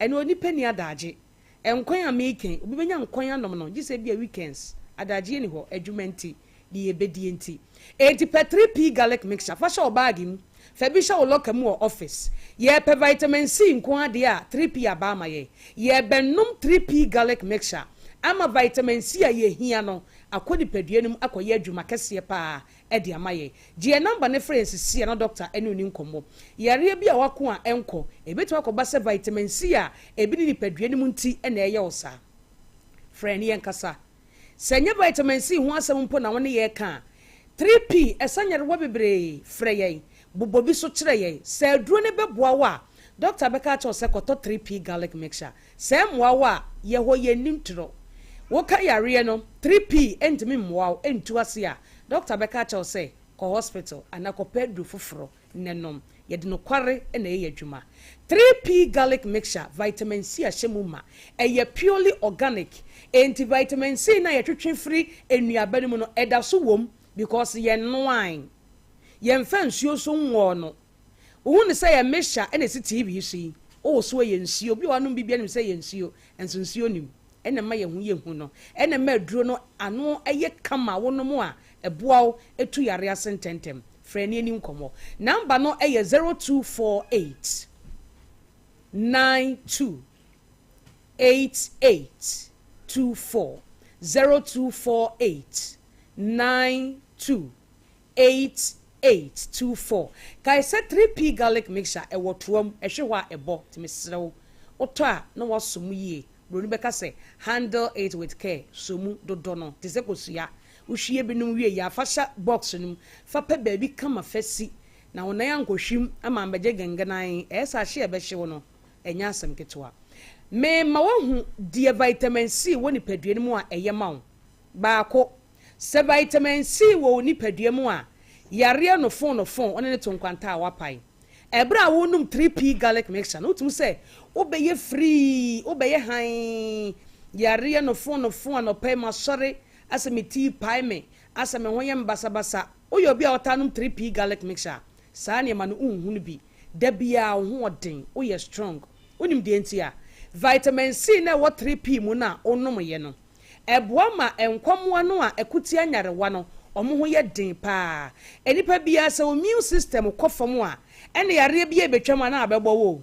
[SPEAKER 4] Ɛno onipa nni adagye. Nkwan a mereka yi, obi bɛnya nkwan anom no, gye sɛ ebia weekends, adagyeɛ nni hɔ, adwuma nti, deɛ yɛbɛdie nti. Enti pɛ 3P garlic mixture fa hyɛ wo baage mu, fa bi hyɛ wo locker mu wɔ office. Yɛrepɛ vitamin C nko ara deɛ a, 3P aba ama yɛn. Yɛrebɛnom 3P garlic mixture ama vitamin C a yɛhia no akɔ nipadua no mu akɔyɛ adwuma kɛseɛ pa ara de ama yɛn. Gye yɛn number no frɛ yɛn seesei na dɔkta ne wo nni nkɔmmɔ. Yareɛ bi a wako a ɛnkɔ, ɛbɛtumi akɔba sɛ vitamin C a ebi ne nipadua no mu nti na ɛyɛ wo saa. Frɛ yɛn ne yɛnkasa. Sɛ ɛnyɛ vitamin C ho asɛm mpo na wo ne yɛn reka a, 3P, ɛsa nyarewa bebree, frɛ yɛn, bobɔ bi so kyerɛ yɛn. Sɛ aduro no bɛboa wo a, dɔkta bɛka akyerɛ wo sɛ kɔtɔ 3P garlic mixture. Sɛ ɛmmoa wo a, yɛ hɔ yɛnnim toro. Woka yareɛ no, 3P ntumi mmoa wo, ɛntu ase a, dɔkta bɛka akyerɛ wo sɛ kɔ hospital anaa kɔpɛ aduro foforɔ na nom. Yɛde nokware na ɛyɛ adwuma. 3P Garlic Mixture, Vitamin C ahyɛ mu ma. Ɛyɛ purely organic, enti vitamin C no a yɛtwetwe firi nnuaba no mu no, ɛda so wom because yɛnnoae. Yɛmfa nsuo nso nwɔɔ no. Wohu no sɛ ɛyɛ mixture na ɛsi TV yi so yi, wowoso ɛyɛ nsuo. Obi a wanom bi biara nim sɛ ɛyɛ nsuo, nso nsuo nnim. Ɛna ɛma yɛn ho yɛ hu no. Ɛna ɛma aduro no ano yɛ kama wonom a, ɛboa wo tu yare ase ntɛmntɛm. Frɛ yɛn na yɛnni nkɔmmɔ. Number no yɛ 0248 92 88 24, 0248 92 8824. Kae sɛ 3P Garlic Mixture ɛwɔ toa mu, ɛhwe hɔ a ɛbɔ, nti mesrɛ wo, wotɔ a na woasɔ mu yie. Buroni bɛka sɛ, Handle it with care, sɔ mu, dodɔ no te sɛ kosua. Wohwie bi nom wie yi a, fa hyɛ box no mu, fa pɛ baabi kama fa si, na wo nan ankɔhwim ama ammɛgye gengenan. Ɛyɛ saa a, hye a ɛbɛhye wo no, ɛnyɛ asɛm ketewa. Merema woahu deɛ vitamin C wɔ nipadua no mu a ɛyɛ ma wo. Baako, sɛ vitamin C wɔ wo nipadua mu a, yareɛ nofoonofoo wo ne no to nkwanta a woapae. Ɛberɛ a worenom 3P garlic mixture no, wotumi sɛ wobɛyɛ firii, wobɛyɛ hann, yareɛ nofoonofoo anɔpa yi masɔre asɛ me ti repae me, asɛ me ho yɛ me basabasa. Woyɛ obi a wotaa nom 3P garlic mixture a, saa nneɛma no wonhunu bi. Da biara wo ho ɔden, woyɛ strong. Wonim deɛ nti a? Vitamin C no a ɛwɔ 3P mu no a wonomyɛ no, Ɛboa ma nkwammoa no a ɛko tia nyarewa no, wɔn ho yɛ den paa. Nnipa biara, sɛ wo immune system kɔ fam a, ɛnna yareɛ biara ɛbɛtwam a na abɛbɔ wo o.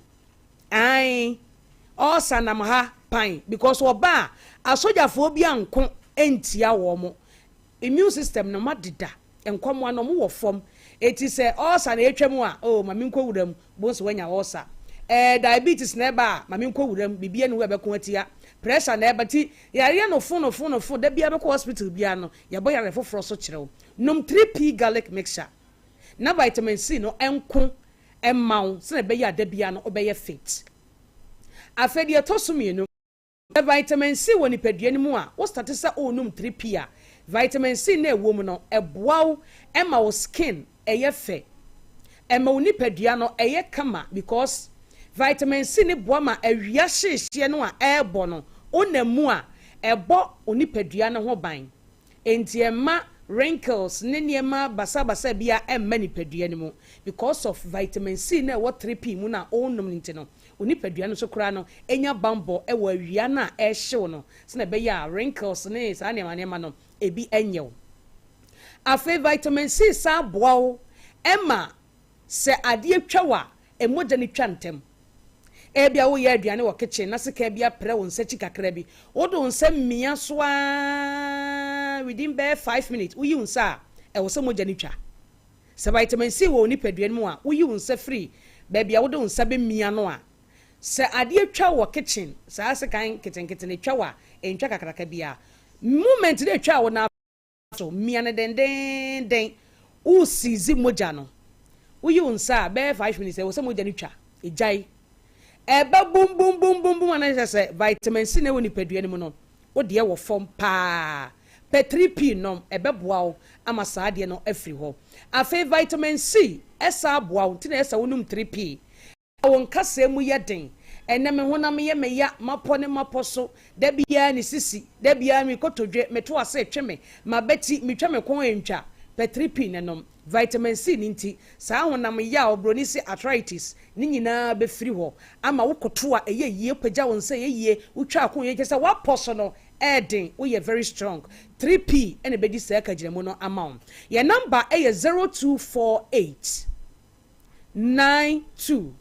[SPEAKER 4] Ae, ulcer nam ha pan because ɔba a, asogyafoɔ bi anko ntia wɔn. Immune system no wɔadeda, nkwammoa no wɔwɔ fam. Enti sɛ ulcer na ɛretwam a, oh, ma menkɔ wura mu, bohu sɛ woanya ulcer. Eh, diabetes na ɛba a, ma menkɔ wura mu, biribiara nni hɔ a ɛbɛko atia. Pressure na ɛba, nti yareɛ no fo no fo no fo, da biara bɛkɔ hospital biara no, yɛbɔ yareɛ foforɔ so kyerɛ wo. Nom 3P garlic mixture na vitamin C no nko mma wo sɛdeɛ ɛbɛyɛ a da biara no wobɛyɛ fit. Afei deɛ ɛtɔ so mmienu. Sɛ vitamin C wɔ nipadua no mu a, wo starte sɛ worenom 3P a, vitamin C no a ɛwɔ mu no, ɛboa wo ma wo skin yɛ fɛ. Ɛma wo nipadua no yɛ kama because vitamin C no boa ma awia hyehyeɛ no a ɛrebɔ no, wonam mu a, ɛbɔ wo nipadua no ho ban. Enti ɛmma wrinkles ne nneɛma basabasa biara mma nipadua no mu because of vitamin C no a ɛwɔ 3P mu no a worenom no nti no. Wo nipadua no nso koraa no nya bammɔ wɔ awia no a ɛrehyew no sɛnea ɛbɛyɛ a wrinkles ne saa nneɛma nneɛma no ebi nyɛ wo. Afei vitamin C san boa wo ma sɛ adeɛ twa wo a, mogya no twa ntɛm. Ebia woreyɛ aduane wɔ kitchen na sekan bi aprɛ wo nsa akyi kakra bi. Wode wo nsa mia so ara within bɛyɛ 5 minutes, woyi wo nsa a, ɛwɔ sɛ mogya no twa. Sɛ vitamin C wɔ wo nipadua no mu a, woyi wo nsa firi baabi a wode wo nsa bɛmia no a, sɛ adeɛ twa wo wɔ kitchen, saa sekan nketenkete no ɛtwa wo a, ɛntwa kakraka biara. Moment no ɛtwaa wo no ara so, mia no dendeenden, wo seize mogya no. Woyi wo nsa a, bɛyɛ 5 minutes, ɛwɔ sɛ mogya no twa, ɛgyae. Ɛba bum bum bum bum bum a, na kyerɛ sɛ vitamin C na ɛwɔ nipadua no mu no, wo deɛ wɔ fam paa. Pɛ 3P nom, ɛbɛboa wo ama saa adeɛ no afiri hɔ. Afei vitamin C ɛsan boa wo, nti na ɛsɛ wonom 3P. Wo nkasɛɛ mu yɛ den. Ɛnɛ me honam yɛ me ya, mapɔ ne mapɔ so. Da biara ne sisi, da biara me kotodwe, meto ase twe me, mabati, metwa me kɔn ntwa. Pɛ 3P ne nom. Vitamin C ne nti, saa honam yaw, broni se arthritis, ne nyinaa bɛfiri hɔ. Ama wo koto a ɛyɛ yie, pagya wo nsa ɛyɛ yie, wotwa ako yɛ kyerɛ sɛ woapɔ so no ɛɛden, woyɛ very strong. 3P ɛna ɛbɛdi saa kagyinamu no ama wo. Yɛn number ɛyɛ 0248 92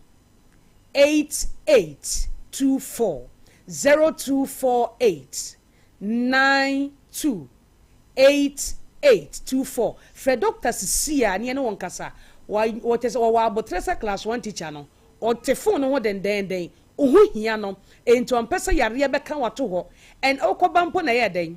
[SPEAKER 4] 8824, 0248 92 8824. Frɛ doctor sisi a neɛ ne wɔn kasa. Wɔkyɛ sɛ wɔwɔ abotire sɛ class one teacher no, ɔte phone no ho dendenden. Oho hia no, enti ɔmpɛ sɛ yareɛ bɛka wato hɔ. Ɛn ɔkɔba mpo na ɛyɛ dɛn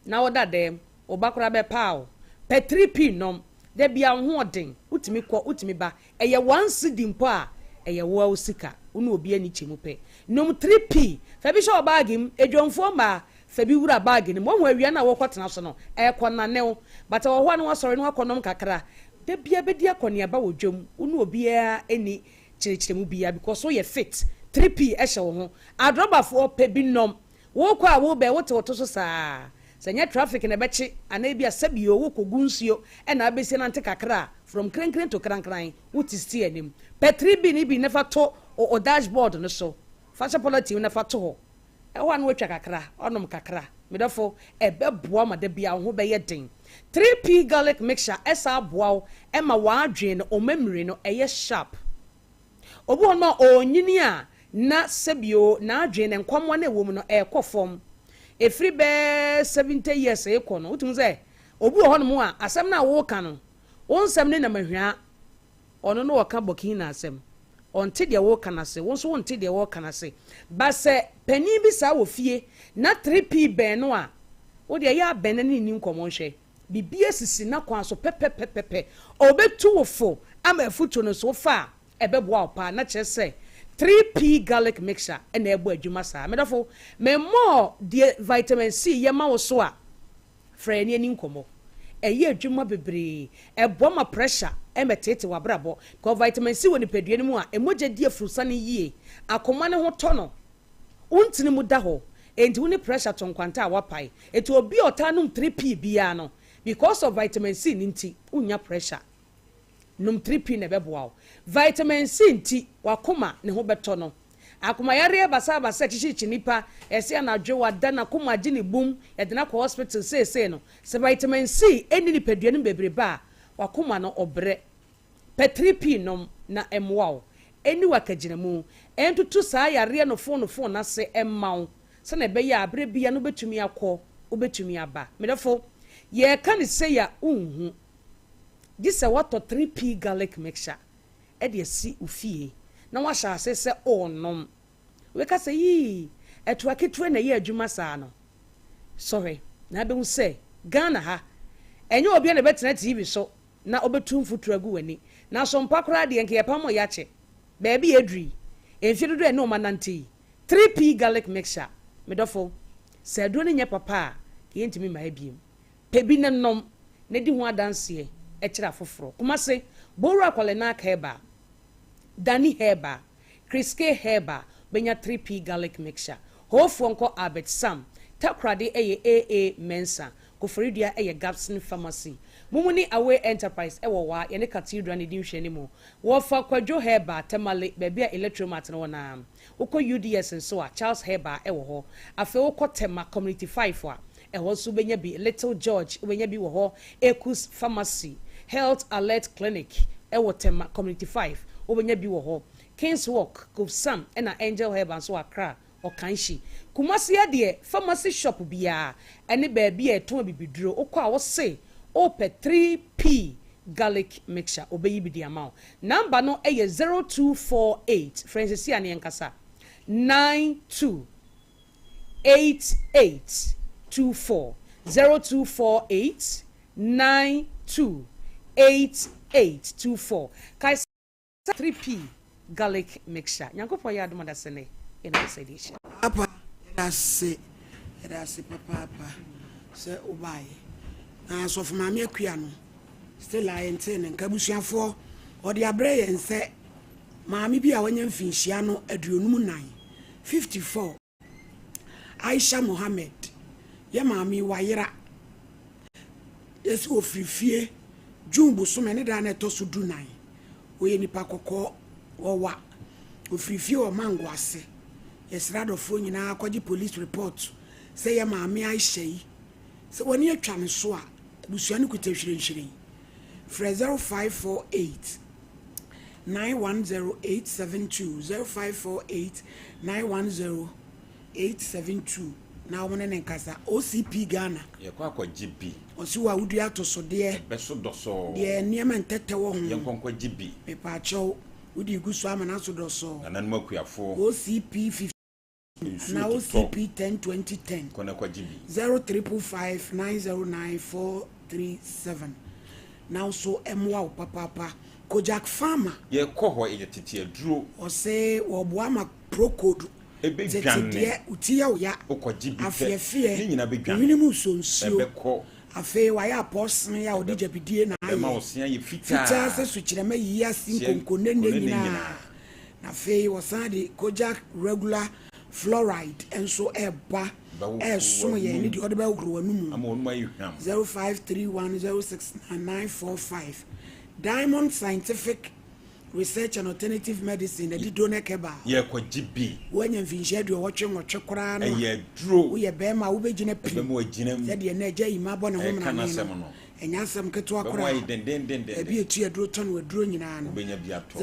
[SPEAKER 4] na wɔda dɛm, ɔba koraa bɛpaa o. Pɛ 3P nom. Da bia wo ho ɔden, wotumi kɔ, wotumi ba. Ɛyɛ 1 cedi mpo a, ɛyɛ wo wo sika. Wo ne obi ani kyɛ mu pɛ. Nom 3P. Fa bi hyɛ wɔ baage mu. Edwomfoɔ mmaa, fa bi wura baage no mu. Wɔn awia no a wɔkɔtena so no, ɛkɔ nanew. Bata wɔ hɔ a na wasɔre na wakɔnom kakra. Da bia bɛdi akɔneaba wɔ dwam. Wo ne obiara ani kyerɛkyerɛ mu bia because woyɛ fit. 3P ɛhyɛ wo ho. Adrɔbafoɔ, pɛ bi nom. Wokɔ a wobɛ wote wo to so saa. Sɛ nyɛ traffic na ɛbɛkye anaa bi a sɛbio wokɔgu nsuo ɛna abɛsi nante kakra a, from krenkren to krankran, wote steer anim. Pɛ 3P ne bi na fa to o dashboard no so. Fa hyɛ polythene na fa to hɔ. Ɛhɔ a na watwa kakra, ɔnom kakra. Medɔfo, ɛbɛboa ma da bia wo ho bɛyɛ den. 3P garlic mixture ɛsa aboa wo ɛma w'adwene no, ɔmamiri no ɛyɛ sharp. Obi wɔ no a ɔnyini a na sɛbio n'adwene ne nkɔmmɔ no ɛwɔ mu no ɛrekɔ fam. Ɛfiri bɛɛ 70 years ɛkɔ no, wotumi sɛ obi wɔ hɔnom a asɛm no a wɔreka no, wo nsɛm ne nam ahwia. Ɔno no wɔka bɔkin asɛm, ɔnte deɛ wɔreka no ase, wo nso wonte deɛ wɔreka no ase. Ba sɛ panin bi saa wɔ fie na 3P bɛn no a, wo deɛ ɛyɛ abɛn na ne ni nkɔmmɔ nhwɛ. Biribi asisi n'akwan so pɛpɛpɛpɛpɛ, ɔbɛtu wo fo ama afutuo no so fa a ɛbɛboa wo paa. Na kyerɛ sɛ 3P garlic mixture ɛna ɛbɔ adwuma saa. Medɔfo, memmɔɔ deɛ vitamin C yɛ ma wo so a, frɛ yɛn ani nkɔmmɔ. Ɛyɛ adwuma bebree, ɛboa ma pressure ɛmɛtete w'abrabɔ, because vitamin C wɔ nipadua no mu a, emogya di afurusane yie, akoma ne ho tɔ no, wontini mu da hɔ. Enti wo ne pressure to nkwanta a wapae. Eti obi a ɔtaa nom 3P biara no, because of vitamin C ne nti, wonya pressure. Nom 3P na ɛbɛboa wo. Vitamin C nti, wakoma ne ho bɛtɔ no. Akomayareɛ basabasa kyikyikyi nipa ɛsɛ anadwo wada n'akoma agye ne bum, yɛde no akɔ hospital seesei no. Sɛ vitamin C ɛni nipadua no bebrebe a, wakoma no ɔbrɛ. Pɛ 3P nom na ɛmmoa wo. Ɛni wakagyina ɛntutu saa yareɛ no fon no fon n'ase ɛmma wo, sɛnɛ ɛbɛyɛ a abere bia no wobɛtumi akɔ, wobɛtumi aba. Medɔfo, yɛreka ne sɛ ya wonhu gye sɛ woatɔ 3P garlic mixture ɛde asi wo fie na wahyɛ ase sɛ ɔrenom. Weka sɛ yii ɛtoa ketewa na ɛyɛ adwuma saa no, sɔre na abɛhu sɛ Ghana ha ɛnyɛ obi a na ɛbɛtena TV so na ɔbɛtu mfuturo agu w'ani. Na so mpa koraa deɛ, nka yɛpam yɛakyɛ baabi yɛ aduri mfie dodoɔ ɛne ɔma nante yi. 3P garlic mixture, medɔfo, sɛ aduro no nyɛ papa a, yɛntumi mma abiem. Pɛ bi ne nom na di ho adanseɛ ɛkyerɛ afoforɔ. Kumase, Bowura Kɔlenak Herbal, Dani Herbal, Kriske Herbal, bɛnya 3P garlic mixture. Hoofoɔ nkɔ Albert Sam. Takoradi ɛyɛ AA Mensa. Koforidua ɛyɛ Gapson Pharmacy. Mumuni Away Enterprise ɛwɔ waa yɛne Cathedral ne di nhwɛ mu. Wɔfa Kwadwo Herbal, Tamale, baabi a Electromat no wɔ naa. Wokɔ UDS nso a, Charles Herbal ɛwɔ hɔ. Afei wokɔ Tema Community 5 a, ɛhɔ nso wobɛnya bi. Little George wobɛnya bi wɔ hɔ. Ecus Pharmacy, Health Alert Clinic ɛwɔ Tema Community 5, wobɛnya bi wɔ hɔ. Kings Walk, Kofsam ɛna Angel Herbal nso wɔ Accra Ɔkanhyi. Kumasi deɛ, pharmacy shop biara ɛne baabi a ɛtɔn bibiduro, wokɔ a wose wopɛ 3P. Garlic mixture ɔbɛyi bi de ama wo. Number no yɛ 0248, frɛ no seesei a ne yɛnkasa, 92 88 24, 0248 92 88 24. Kae sɛ. 3P garlic mixture. Nyankopɔn yɛ adom adasɛ nɛ yɛne wo sɛ de ahyia.
[SPEAKER 2] Paapa yɛda ase yɛda ase papaapa sɛ wobaeɛ na Sɔfo Maame Akua no still a yɛntee ne nka abusuafoɔ ɔde abrɛ yɛn sɛ maame bi a wanya mfinhyia no 54, 54, Aisha Mohammed yɛ maame yi wayera yɛsi ofiri fie June bosome ne da na ɛtɔ so 14. Ɔyɛ nipa kɔkɔɔ, ɔwa ofiri fie wɔ Mango ase. Yɛsrɛ adɔfoɔ nyinaa kɔgye police report sɛ yɛ maame Aisha yi sɛ wɔne atwa ne so a abusua no kuta hwirenhwiren. Frɛ 0548 910 872, 0548 910 872 na wɔn ne ne nkasa. OCP Ghana.
[SPEAKER 5] Yɛkɔ akɔgye bi.
[SPEAKER 2] Ɔsi wɔ awudua atosodeɛ.
[SPEAKER 5] Ɛbɛso dɔsɔɔ.
[SPEAKER 2] Deɛ nneɛma ntɛtɛ wɔ ho.
[SPEAKER 5] Yɛnkɔ nkɔgye bi.
[SPEAKER 2] Mepaakyɛw, wode gu so ama n'aso dɔsɔɔ.
[SPEAKER 5] Nananom akuafoɔ.
[SPEAKER 2] OCP 50
[SPEAKER 5] nsuo
[SPEAKER 2] na
[SPEAKER 5] totɔ.
[SPEAKER 2] OCP 10 20 10.
[SPEAKER 5] Kɔ na kɔgye bi.
[SPEAKER 2] 0555 909 437 na nso ɛmoa wo papaapa. Kojak Farmer.
[SPEAKER 5] Yɛkɔ hɔ, ɛyɛ tete aduro.
[SPEAKER 2] Ɔsɛ wɔboa ma Procold.
[SPEAKER 5] Ɛbɛdwane.
[SPEAKER 2] Tete deɛ woti yɛ wo ya.
[SPEAKER 5] Wokɔgye bi pɛ.
[SPEAKER 2] Afeɛfeɛ.
[SPEAKER 5] Ne nyinaa bɛdwane.
[SPEAKER 2] Ohwene mu nsonsuo.
[SPEAKER 5] Ɛbɛkɔ.
[SPEAKER 2] Afei wayɛ apɔsene a wɔde gyabidie na
[SPEAKER 5] Bɛma wo
[SPEAKER 2] ayɛ
[SPEAKER 5] sea yɛ fitaa.
[SPEAKER 2] Fitaa sɛ sukyerɛma yiyi ase.
[SPEAKER 5] Nkonkonene
[SPEAKER 2] Nkonkonene nyinaa.
[SPEAKER 5] Nyinaa.
[SPEAKER 2] Na afei wɔsan de Kojak Regular Fluoride nso ɛreba.
[SPEAKER 5] Bɛhohoro
[SPEAKER 2] Ɛɛsom yɛn ne
[SPEAKER 5] w'anum.
[SPEAKER 2] deɛ ɔde bɛhohoro w'anum.
[SPEAKER 5] Ama wɔn ayɛ hwam.
[SPEAKER 2] 0531069945. Diamond Scientific Research and Alternative Medicine ɛde Donec Herbal.
[SPEAKER 5] Yɛkɔgye bi.
[SPEAKER 2] Woanya mfinhyia 88 koraa no a
[SPEAKER 5] Ɛyɛ aduro.
[SPEAKER 2] Woyɛ bɛrima a wobɛgyina pim.
[SPEAKER 5] Ɛbɛma wagyina mu.
[SPEAKER 2] Sɛdeɛ na agya yi ma bɔ ne ho
[SPEAKER 5] Ɛka
[SPEAKER 2] mmarane
[SPEAKER 5] n'asɛm
[SPEAKER 2] no
[SPEAKER 5] no.
[SPEAKER 2] Ɛnyɛ asɛm ketewa
[SPEAKER 5] Bɛma
[SPEAKER 2] koraa.
[SPEAKER 5] ayɛ dendendenden.
[SPEAKER 2] Baabi etu aduro tɔn wɔ aduro nyinaa no.
[SPEAKER 5] Wobɛnya bi atɔ.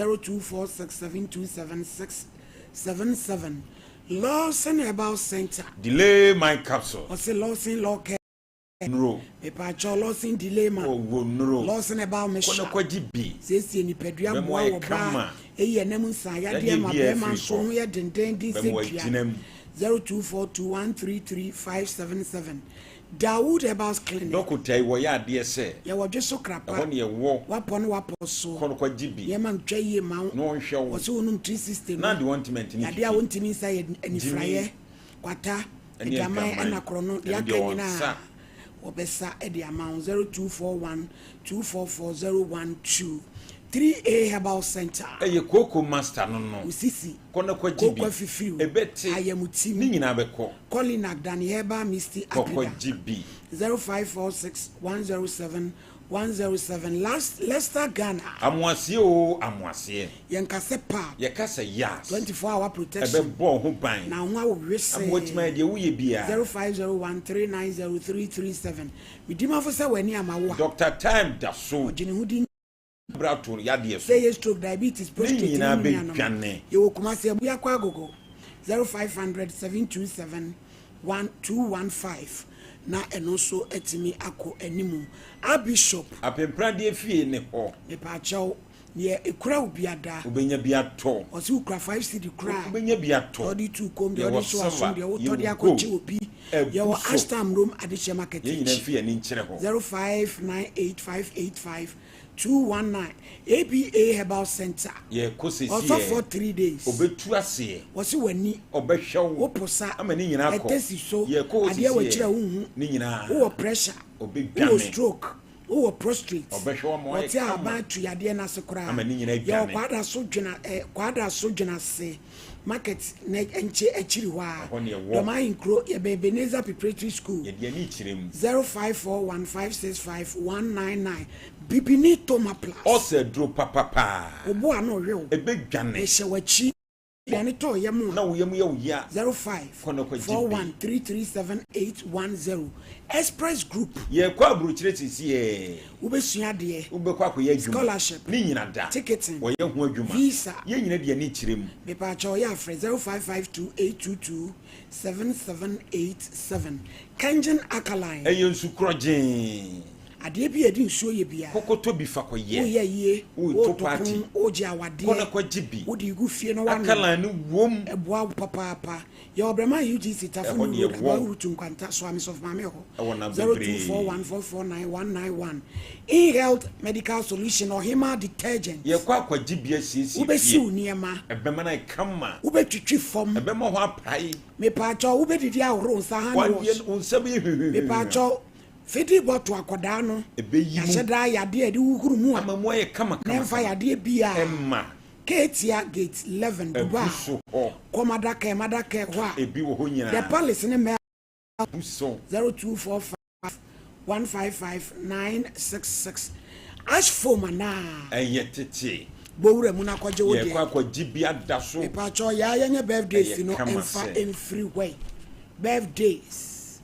[SPEAKER 2] 0246727677. Lawson Herbal Center.
[SPEAKER 5] Delay My Capsule.
[SPEAKER 2] Ɔsɛ Lawson Law Care.
[SPEAKER 5] Nuro.
[SPEAKER 2] Mepaakyɛw, Lawson Delay Man.
[SPEAKER 5] Ɔwɔ nuro.
[SPEAKER 2] Lawson Herbal
[SPEAKER 5] Kɔ na
[SPEAKER 2] Mixture.
[SPEAKER 5] kɔgye bi.
[SPEAKER 2] Siesie nipadua.
[SPEAKER 5] Bɛma
[SPEAKER 2] Mmoa
[SPEAKER 5] ayɛ
[SPEAKER 2] wɔ baa
[SPEAKER 5] kama.
[SPEAKER 2] eyi ɛnam nsa yadeɛ
[SPEAKER 5] Yadeɛ
[SPEAKER 2] ma
[SPEAKER 5] biara
[SPEAKER 2] bɛrima
[SPEAKER 5] firi
[SPEAKER 2] nso
[SPEAKER 5] hɔ.
[SPEAKER 2] ho yɛ dendenden
[SPEAKER 5] Bɛma
[SPEAKER 2] sɛ
[SPEAKER 5] wagyina
[SPEAKER 2] dua.
[SPEAKER 5] mu.
[SPEAKER 2] 0242133577. Dawood Herbals Clinic.
[SPEAKER 5] Dɔkota yi wɔyɛ adeɛ sɛ
[SPEAKER 2] Yɛwɔ dwe so krapa.
[SPEAKER 5] Ɛhɔ ne yɛwɔ.
[SPEAKER 2] Wapɔ ne wapɔ so.
[SPEAKER 5] Kɔ no kɔgye bi.
[SPEAKER 2] Nneɛma ntwa yie ma wo.
[SPEAKER 5] Na ɔnhwɛ wo.
[SPEAKER 2] Wɔsɛ wonom 360
[SPEAKER 5] Na
[SPEAKER 2] no
[SPEAKER 5] de wɔn ntoma ntumi
[SPEAKER 2] yadeɛ a wontumi nsa yɛ anifraeɛ, kwata,
[SPEAKER 5] Ɛne
[SPEAKER 2] adwaman
[SPEAKER 5] adwaman.
[SPEAKER 2] ɛna korɔno deɛ
[SPEAKER 5] Ɛno
[SPEAKER 2] aka
[SPEAKER 5] deɛ
[SPEAKER 2] nyinaa
[SPEAKER 5] ɔnsa.
[SPEAKER 2] wɔbɛsa de ama wo. 0241 244 012. 3A Herbal Center.
[SPEAKER 5] Ɛyɛ kooko master no.
[SPEAKER 2] Osisi.
[SPEAKER 5] Kɔ na kɔgye bi.
[SPEAKER 2] Kooko afifiriw.
[SPEAKER 5] Ɛbɛte.
[SPEAKER 2] Ayamutim.
[SPEAKER 5] Ne nyinaa bɛkɔ.
[SPEAKER 2] Colinac Dani Herbal Misty.
[SPEAKER 5] Kɔ
[SPEAKER 2] Apida.
[SPEAKER 5] kɔgye bi.
[SPEAKER 2] 0546 107 107. Last Leicester Ghana.
[SPEAKER 5] Amoaseɛ o, amoaseɛ.
[SPEAKER 2] Yɛnkasɛ pad.
[SPEAKER 5] Yɛka sɛ yas.
[SPEAKER 2] 24 hour protection.
[SPEAKER 5] Ɛbɛbɔ wo ho ban.
[SPEAKER 2] Na ho awo
[SPEAKER 5] Ama watumi ayɛ deɛ woyɛ biara.
[SPEAKER 2] 0501 390 337. Medimafo sɛ w'ani ama wo a.
[SPEAKER 5] Dr Time da so.
[SPEAKER 2] Ɔgye ne ho di.
[SPEAKER 5] Brato yadeɛ so.
[SPEAKER 2] Sɛ yɛ stroke, diabetes, prostate.
[SPEAKER 5] Ne nyinaa
[SPEAKER 2] ne nuanom.
[SPEAKER 5] bɛdwane.
[SPEAKER 2] Yɛwɔ Kumase Abuakɔ Agogo. 0500 727 1215 na ɛno nso atumi akɔ animu. Abishop.
[SPEAKER 5] Apempradeɛ fie ne hɔ.
[SPEAKER 2] Mepaakyɛw, neɛ ekura wo biada.
[SPEAKER 5] Wobɛnya bi atɔ.
[SPEAKER 2] Ɔsɛ wokura 5 cedi koraa.
[SPEAKER 5] Wobɛnya bi atɔ.
[SPEAKER 2] Ɔde tu kom deɛ
[SPEAKER 5] Yɛwɔ
[SPEAKER 2] ɔde so asom
[SPEAKER 5] silver,
[SPEAKER 2] deɛ wotɔ de
[SPEAKER 5] yɛwɔ
[SPEAKER 2] akɔkye
[SPEAKER 5] gold,
[SPEAKER 2] obi.
[SPEAKER 5] ɛbu
[SPEAKER 2] Yɛwɔ
[SPEAKER 5] so.
[SPEAKER 2] Ashtam Rome adehyɛ market
[SPEAKER 5] Yɛn nyinaa
[SPEAKER 2] akyi.
[SPEAKER 5] mfi yɛn ani nkyerɛ hɔ.
[SPEAKER 2] 0598585219. ABA Herbal Center.
[SPEAKER 5] Yɛkɔ sɛsi.
[SPEAKER 2] Ɔsɔfoɔ 3 days.
[SPEAKER 5] Ɔbɛtu aseɛ.
[SPEAKER 2] Wɔsi w'ani.
[SPEAKER 5] Ɔbɛhwɛ wo.
[SPEAKER 2] Woposa.
[SPEAKER 5] Ama ne nyinaa kɔ.
[SPEAKER 2] Ɛtɛ si so.
[SPEAKER 5] Yɛkɔ hɔ
[SPEAKER 2] Adeɛ
[SPEAKER 5] sisi
[SPEAKER 2] wɔ akyire a wohu.
[SPEAKER 5] ne nyinaa.
[SPEAKER 2] Wowɔ pressure.
[SPEAKER 5] Ɔbɛdwane.
[SPEAKER 2] Wowɔ stroke, wowɔ prostate.
[SPEAKER 5] Ɔbɛhwɛ wo ama woayɛ
[SPEAKER 2] Wɔte
[SPEAKER 5] kama.
[SPEAKER 2] ahaban tu yadeɛ n'ase koraa.
[SPEAKER 5] Ama ne nyinaa
[SPEAKER 2] Yɛwɔ
[SPEAKER 5] dwane.
[SPEAKER 2] Kwada so dwena Kwada so dwena se market na nkyɛ akyiri hɔ a.
[SPEAKER 5] Ɛhɔ ne ɛwɔ.
[SPEAKER 2] Dɔm Ahenkuro, yɛbɛn Ebenezer Preparatory School.
[SPEAKER 5] Yɛde ani kyerɛ mu.
[SPEAKER 2] 0541565199. Bibini Toma Plus.
[SPEAKER 5] Ɔsɛ duro papapaa.
[SPEAKER 2] Obo ano ɔhwɛ wo.
[SPEAKER 5] Ɛbɛdwane.
[SPEAKER 2] Ɛhyɛ w'akyi aduane tɔ yɛ mu a.
[SPEAKER 5] Na wo yam yɛ wo ya.
[SPEAKER 2] 05
[SPEAKER 5] Kɔ na kɔgye bi.
[SPEAKER 2] 41 337 810. Express Group.
[SPEAKER 5] Yɛkɔ aburokyerɛ sisi yɛ.
[SPEAKER 2] Wobɛsua adeɛ.
[SPEAKER 5] Wobɛkɔ akɔyɛ adwuma.
[SPEAKER 2] Scholarship.
[SPEAKER 5] Ne nyina da.
[SPEAKER 2] Ticketing.
[SPEAKER 5] Wɔyɛ ho adwuma.
[SPEAKER 2] Visa.
[SPEAKER 5] Yɛn nyina de ani kyerɛ mu.
[SPEAKER 2] Mepaakyɛ, ɔyɛ afrɛ 0552 822 7787. Kengen Alkaline.
[SPEAKER 5] Ɛyɛ nsu korɔgyee.
[SPEAKER 2] Adeɛ bi a yɛde nsuo yɛ biara.
[SPEAKER 5] Kɔ kɔtɔ bi fa kɔyɛ.
[SPEAKER 2] Woyɛ ayie,
[SPEAKER 5] Woreto
[SPEAKER 2] woreto
[SPEAKER 5] party.
[SPEAKER 2] pon, woregye
[SPEAKER 5] Kɔ na
[SPEAKER 2] awadeɛ,
[SPEAKER 5] kɔgye bi.
[SPEAKER 2] wode regu fie na woanom.
[SPEAKER 5] Alkaline no wom.
[SPEAKER 2] Ɛboa wo papaapa. Yɛwɔ Brɛman UGC, Tafo
[SPEAKER 5] Ɛhɔ
[SPEAKER 2] New
[SPEAKER 5] deɛ
[SPEAKER 2] Road,
[SPEAKER 5] wɔ.
[SPEAKER 2] Abawu Route Nkwanta, Soame Sɔfo Maame hɔ.
[SPEAKER 5] Ɛwɔ nam bebree.
[SPEAKER 2] 0241449191. InHealth Medical Solution, Ɔhemaa Detergent.
[SPEAKER 5] Yɛkɔ akɔgye bi asiesie fie.
[SPEAKER 2] Wobɛsiw nneɛma.
[SPEAKER 5] Ɛbɛma no ayɛ kama.
[SPEAKER 2] Wobɛtwitwi fam.
[SPEAKER 5] Ɛbɛma hɔ apae.
[SPEAKER 2] Mepaakyɛw, wobɛdidi ahohoro wo nsa, hand wash.
[SPEAKER 5] Wadeɛ wo nsa bɛyɛ hwehwehwehwɛ.
[SPEAKER 2] Mepaakyɛw, fidi bɔto akɔdaa no.
[SPEAKER 5] Ɛbɛyi mu.
[SPEAKER 2] Yɛahyɛ daa yadeɛ a yɛde huhuru mu a.
[SPEAKER 5] Ama mu ayɛ kama
[SPEAKER 2] Na
[SPEAKER 5] kama
[SPEAKER 2] ɛmfa
[SPEAKER 5] kama.
[SPEAKER 2] yadeɛ biara.
[SPEAKER 5] Ɛma.
[SPEAKER 2] Ketia Gate 11, Dubai.
[SPEAKER 5] Abu so hɔ.
[SPEAKER 2] Kɔ Madakɛ, Madakɛ hɔ a.
[SPEAKER 5] Ebi wɔ hɔ nyinaa.
[SPEAKER 2] The Palace ne Mel.
[SPEAKER 5] Abu so.
[SPEAKER 2] 0245 155 966. Ash foam anaa.
[SPEAKER 5] Ɛyɛ tete.
[SPEAKER 2] Bɔ wura mu na kɔgye wo deɛ.
[SPEAKER 5] Yɛkɔ akɔgye bi ada so.
[SPEAKER 2] Mepaakyɛw yaa yɛnyɛ birthdays
[SPEAKER 5] Ɛyɛ
[SPEAKER 2] no
[SPEAKER 5] kama
[SPEAKER 2] ɛmfa
[SPEAKER 5] sɛ.
[SPEAKER 2] ɛmfiri hɔ yi. Birthdays.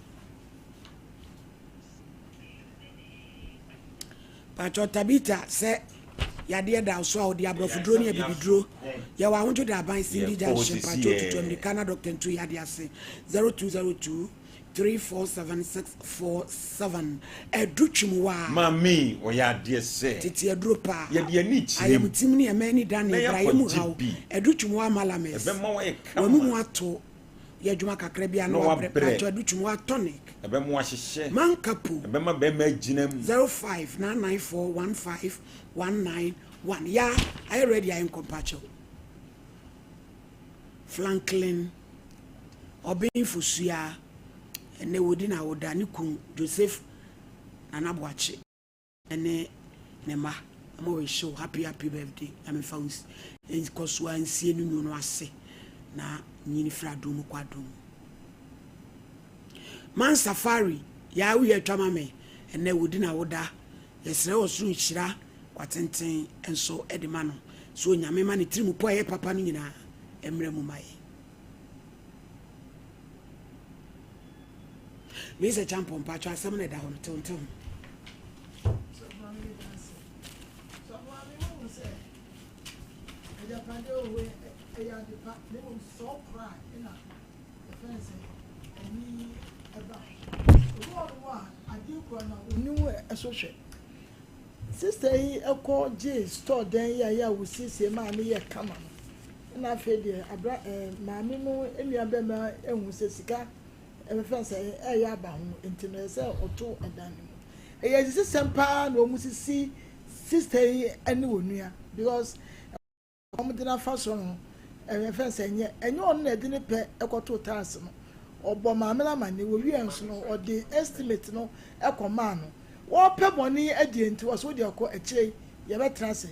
[SPEAKER 2] Paatwɔ Tabitha sɛ yadeɛ da wo so a ɔde aborɔfoduro ne abibiduro yɛwɔ ahodwo da aban Cindy Junction paatwɔ tutu amirika na Dr. Ntu yadeɛ ase 0202 347 647 Adu twim waa.
[SPEAKER 5] Maame ɔyɛ adeɛ sɛ.
[SPEAKER 2] Tete aduro paa.
[SPEAKER 5] Yɛde ani kyerɛ mu.
[SPEAKER 2] Ayamtim ne ɛmɛn ne da ne
[SPEAKER 5] Na
[SPEAKER 2] brayɛ mu
[SPEAKER 5] yɛakɔgye
[SPEAKER 2] haw
[SPEAKER 5] bi.
[SPEAKER 2] Adu twim waa malames.
[SPEAKER 5] Ɛbɛma woayɛ kama.
[SPEAKER 2] W'amu mu ato. Yɛ adwuma kakra bi a na
[SPEAKER 5] Na
[SPEAKER 2] wabrɛ.
[SPEAKER 5] wabrɛ.
[SPEAKER 2] Paatwɔ adu twim waa tonic.
[SPEAKER 5] Ɛbɛma wahyehyɛ.
[SPEAKER 2] Mankapo.
[SPEAKER 5] Ɛbɛma bɛrima agyina mu.
[SPEAKER 2] 0599415191 Ya ayɛ ready ayɛ nkɔ mpakyɛw. Franklin Ɔben Fosua ɛnɛ wɔdi na woda ne kun Joseph Nana Boakye ne ne mma ma wish wo happy happy birthday. Nyame fa wo nkɔ so a nsie no nwunu ase na nyini firi adom mu kɔ adom mu. Man Safari yaa woyɛ atwa ma me ɛnɛ wɔdi na woda yɛsrɛ wɔ soro nhyira kwatenten nso de ma no so Onyame ma ne tirim pɔ ɛyɛ papa no nyinaa mmerɛ mu ma yɛ. Mr. Champon mpakyɛ asɛm na ɛda hɔ no tew ntew ho.
[SPEAKER 6] Sister yi kɔ gyee store dan yi a yɛ a wɔsiesie maa no yɛ kama no, ɛna afei deɛ abra ɛɛ maame no nua bɛrima ehu sɛ sika ɛbɛfɛn sɛ ɛyɛ aba ho nti no ɛsɛ ɔto ɛdan no mu. Ɛyɛ asisisɛm paa na wɔn sisi sister yi ɛne wɔn nua because wɔn de n'afa so no ɛbɛfɛn sɛ ɛnyɛ ɛnyɛ ɔno na ɛde ne pɛ ɛkɔto tiles no. Ɔbɔ maame no amane wɔwie nso no ɔde estimate no ɛkɔ maa no. Wɔpɛ bɔne adie nti wɔ so wode ɛkɔ akyire yɛbɛtena ase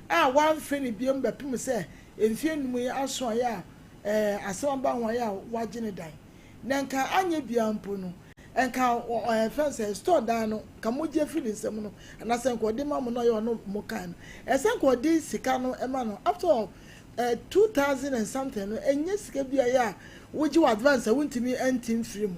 [SPEAKER 6] a wɔamfrɛ no biom bɛpem sɛ mfie num yi aso a yɛ a ɛɛ asɛm aba ho a yɛ a wagye ne dan na nka anyɛ bia mpo no nka ɛɛ fɛn sɛ store dan no nka mogye firi ne nsam no anaasɛ nka ɔde ma mo na ɔyɛ ɔno mo kan no ɛsɛ nka ɔde sika no ɛma no. After all, 2000 and something no ɛnyɛ sika bi a yɛ a wogye wɔ advance a wontumi ɛnte mfiri mu.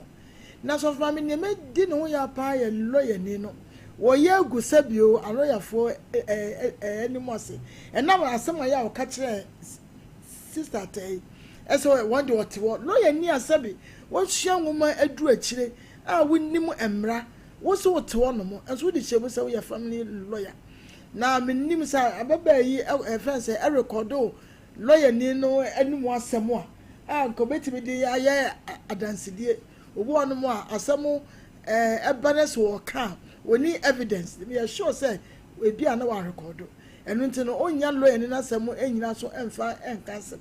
[SPEAKER 6] Na sɔfo maame nneɛma di ne ho yɛ paa yɛ lɔyani no wɔyɛ agu sɛbio alɔyafoɔ ɛɛ ɛɛ anim ase ɛnam asɛm a yɛ a wɔka kyerɛ sister atɛ yi ɛsɛ wɔn de ɔte hɔ lɔyani a sɛbi wɔsua nwoma aduru akyire a wonim mmara woso wote hɔ nom nso wode hyɛ mu sɛ woyɛ family lawyer na menim sɛ ababaa yi ɛfɛn sɛ ɛrekɔdo lɔyani no anim asɛm a nka obetumi de ayɛ adansidie. Obi wɔ nom a asɛm ɛba ne so wɔka a wɔni evidence yɛ sure sɛ ebi a na wɔarekɔdo ɛno nti no onya lɔyani n'asɛm ɛnyina so ɛmfa ɛnka asɛm.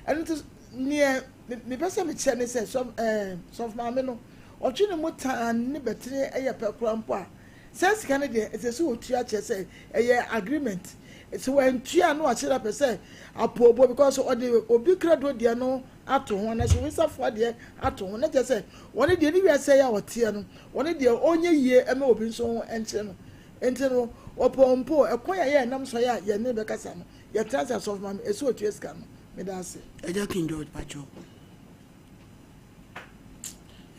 [SPEAKER 6] Ɛno nti neɛ mepɛ sɛ mekyerɛ ne sɛ sɔf ɛɛ sɔfo maame no ɔtwe ne mu taa ne bɛtene ɛyɛ pɛ kora mpo a sɛ sika no deɛ ɛsɛ sɛ wɔtua kyerɛ sɛ ɛyɛ agreement sɛ wɔntua no wakyerɛ pɛ sɛ apoobo because ɔde obi krado deɛ no ato ho anaasɛ obi safoa deɛ ato ho na kyerɛ sɛ wɔne deɛ ne wiase yɛ a ɔteɛ no wɔne deɛ ɔnyɛ yie ɛma obi nso ho nkyerɛ no nti no ɔpɔ mpo ɛkwan a yɛ ɛnam so yɛ a yɛne bɛkasa no yɛtena ase asɔfo maame ɛsɛ otua sika no meda ase.
[SPEAKER 2] Ɛgya King George pakyɛw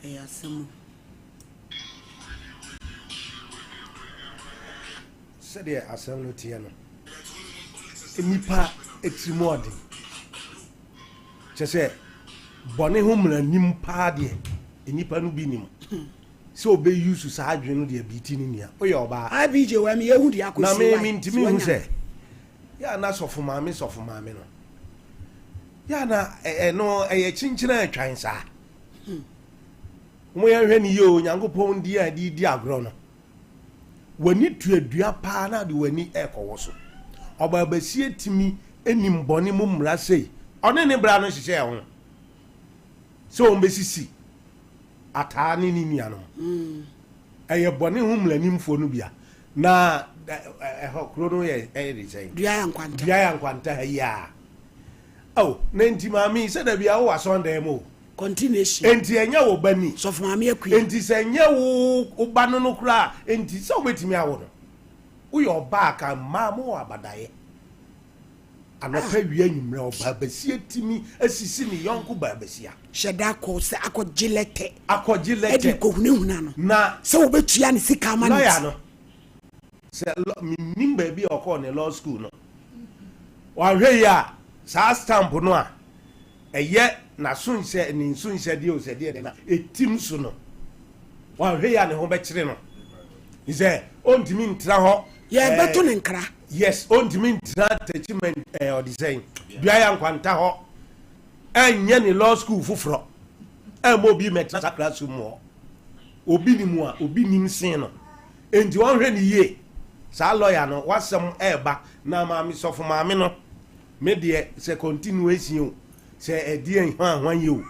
[SPEAKER 2] ɛyɛ asɛm o.
[SPEAKER 7] Sɛdeɛ asɛm no teɛ no, nnipa etiri mu ɔden kyɛ sɛ bɔne ho mmara nim paa deɛ nnipa no bi nim. Sɛ ɔbɛ use saa adwene no de abiiti ne nua. Woyɛ ɔbaa.
[SPEAKER 2] IBJ wɔ ɛmi yɛhu deɛ akɔsi
[SPEAKER 7] Na me
[SPEAKER 2] why
[SPEAKER 7] mentumi
[SPEAKER 2] sɛ
[SPEAKER 7] nhu
[SPEAKER 2] wanya.
[SPEAKER 7] sɛ yɛ a na sɔfo maame sɔfo maame no yɛ a na ɛno ɛyɛ kyenkyene atwan saa. Mo yɛnhwɛ ne yie o, Nyankopɔn di a de di agorɔ no. W'ani tua dua paa na de w'ani ɛrekɔwɔ so. Ɔbaa basia tumi nim bɔne mu mmara sei. Ɔne ne bra no hyehyɛɛ ho sɛ wɔn bɛsisi Ataa ne ne nuanom. Ɛyɛ bɔne ho mmaranimfoɔ no bia. Na ɛhɔ kuro no yɛ ɛyɛ de sɛn?
[SPEAKER 2] Duaya Nkwanta.
[SPEAKER 7] Duaya Nkwanta ha yi a. Oh, na nti maame yi sɛ da bia wowɔ asɔndan mu o.
[SPEAKER 2] Continuation.
[SPEAKER 7] Enti ɛnyɛ wo ba ni.
[SPEAKER 2] Sɔfo Maame Akua.
[SPEAKER 7] Enti sɛ ɛnyɛ wo wo ba no no koraa a, enti sɛ wobɛtumi awo no. Woyɛ ɔbaa ka mmaa mo wɔ abadaeɛ. Anɔpa awia anwummerɛ ɔbaa basia tumi asisi ne yɔnko baa basia.
[SPEAKER 2] Hyɛ da kɔ sɛ akɔgye lɛtɛ.
[SPEAKER 7] Akɔgye lɛtɛ.
[SPEAKER 2] Ɛde kɔhunahuna no.
[SPEAKER 7] Na.
[SPEAKER 2] Sɛ wɔbɛtua ne sika ama no.
[SPEAKER 7] Lɔya no, sɛ lɔ mennim baabi a ɔkɔɔ ne law school no. Wanhwɛ yie a, saa stamp no a ɛyɛ n'asonhyɛ ne nsonhyɛdeɛ o sɛ deɛ na ɛtim so no, wanhwɛ yie a ne ho bɛkyere no. Sɛ ɔntumi ntra hɔ.
[SPEAKER 2] Yɛbɛto ne nkra.
[SPEAKER 7] Yes, ɔntumi ntena Techiman ɛɛ ɔde sɛn Duaya Nkwanta hɔ ɛnyɛ ne law school foforɔ ɛmma obi mɛtena saa classroom hɔ. Obi nim a obi nim sen no. Enti ɔnhwɛ ne yie. Saa lawyer no wasɛm ɛɛba na maame sɔfo maame no me deɛ sɛ continuation o sɛ ɛdeɛn hwan hwan yi o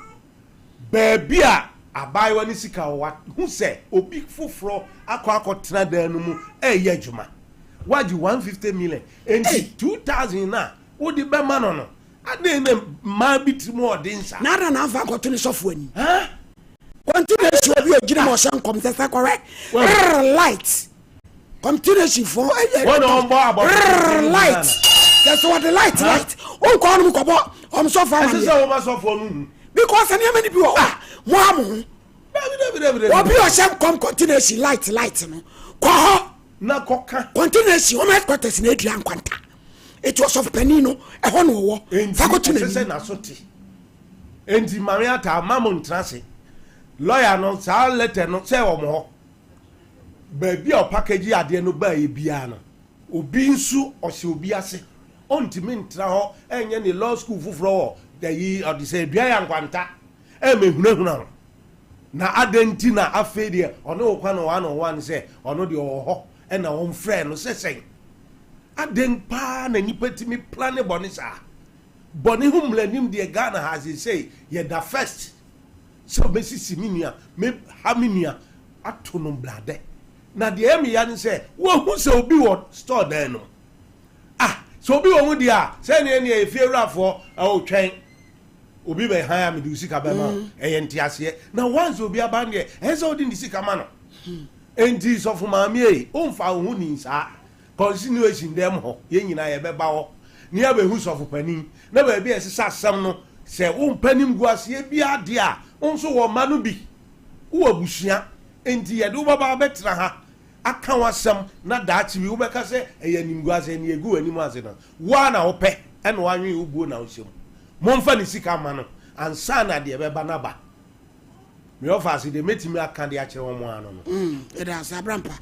[SPEAKER 7] Baabi a abaayewa no sika wɔ, wahu sɛ obi foforɔ akɔ akɔtena dan no mu reyɛ adwuma. Woagye 150 million, enti 2000 no a wode bɛma no no, adɛn na mmaa bi tirim wɔ den saa?
[SPEAKER 2] Na adɛn na amfa ankɔto ne sɔfo anim?
[SPEAKER 7] Huh?
[SPEAKER 2] Continuation obi ogyina mu ɔhyɛ nkɔm sɛ sɛ kɔhwɛ rrr light continuation fo ɛyɛ
[SPEAKER 7] Wɔn na wɔn bɔ abɔfra
[SPEAKER 2] rrr light sɛ sɛ wɔde light light wonkɔ hɔnom kɔbɔ wɔn sɔfo
[SPEAKER 7] Ɛsɛ
[SPEAKER 2] amaneɛ
[SPEAKER 7] sɛ wɔma sɔfoɔ no hu.
[SPEAKER 2] because nneɛma no bi wɔ hɔ a mo ha mo ho
[SPEAKER 7] Dabi dabi dabi dabi.
[SPEAKER 2] obi ɔhyɛ nkɔm continuation light light no kɔ hɔ
[SPEAKER 7] Na kɔka.
[SPEAKER 2] continuation wɔn headquarters na edua nkwanta eti ɔsɔfo panin no ɛhɔ na ɔwɔ
[SPEAKER 7] Enti
[SPEAKER 2] fa kɔto
[SPEAKER 7] ɛsɛ sɛ
[SPEAKER 2] n'anim
[SPEAKER 7] n'aso te. Enti Maame Ataa mma mo ntena ase. Lɔya no saa letter no sɛ wɔn hɔ. Baabi a ɔpakagyi adeɛ no baeɛ biara no, obi nso ɔhyɛ obi ase. Ɔntumi ntra hɔ nyɛ ne law school foforɔ wɔ ayi ɔde sɛ dua yɛ nkwanta ɛmɛhunahuna wo. Na adɛn nti na afei deɛ ɔne wo kwan one on one sɛ ɔno deɛ ɔwɔ hɔ ɛna ɔmfrɛɛ no sɛ sɛn? Adɛn paa na nipa tumi plane bɔne saa? Bɔne ho mmaranim deɛ Ghana ha seesei yɛda first. Sɛ ɔbɛsisi me nua, me ha me nua ato no bradɛ. Na deɛ ɛyɛ me ya ne sɛ, wahu sɛ obi wɔ store dan no mu. Ah, sɛ obi wɔ mu deɛ a, sɛ ɛneɛ neɛ efie wurafoɔ ɛwɔ twɛn. Obi bɛ han a mede wo sika bɛma wo. Ɛyɛ nteaseɛ. Na once obi aba no deɛ, ɛyɛ sɛ wode ne sika ma no. Enti sɔfo maame ei, womfa wo ho ni saa. Continuation dɛm hɔ, yɛn nyinaa yɛbɛba hɔ na yɛabɛhu sɔfo panin, na baabi a ɛsɛ sɛ asɛm no, sɛ wompɛ animguaseɛ biara deɛ a, wo nso wɔ mma no bi, wowɔ abusua, enti yɛde wo bɛba abɛtena ha aka w'asɛm na daakye bi wobɛka sɛ ɛyɛ animguaseɛ, nea ɛgu w'anim ase no, wo ara na wopɛ na woanwene wo buo na wohyɛ mu. Momfa ne sika mma no ansa na deɛ ɛbɛba no aba. Me ɔfaase deɛ mɛtumi aka de akyerɛ wɔn ara no no.
[SPEAKER 2] Mm, yɛda ase Abrampa.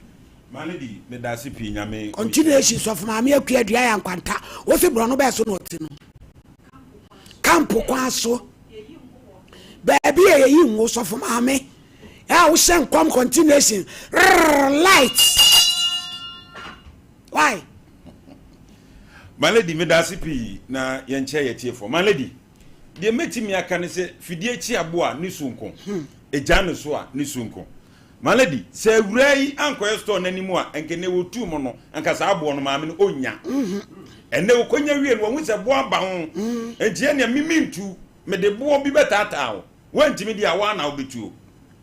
[SPEAKER 5] Maame di medase pii nyame
[SPEAKER 2] Continuation sɔfo maame akua dua yɛ nkwanta wosi borɔno bɛɛ so na ɔte no kampo kwan so baabi a yɛyi ngo sɔfo maame a wohyɛ nkɔm continuation rrr light why.
[SPEAKER 5] My lady medase pii na yɛnkyɛ yɛ tiefoɔ my lady deɛ mɛtumi aka ne sɛ fidie kyi aboa ne su nko egya ne so a ne su nko My lady, sɛ awuraa yi ankɔyɛ store no anim a, anka nnɛ wɔtuu mu no, anka saa boɔ no maame no ɔnnya. Ɛnnɛ ɔkɔnya wie no, wahu sɛ boɔ aba ho. Enti ɛnneɛ me mentu, mede boɔ bi bɛtaataa wo. Woantumi deɛ a, wo ara na wobɛtuo.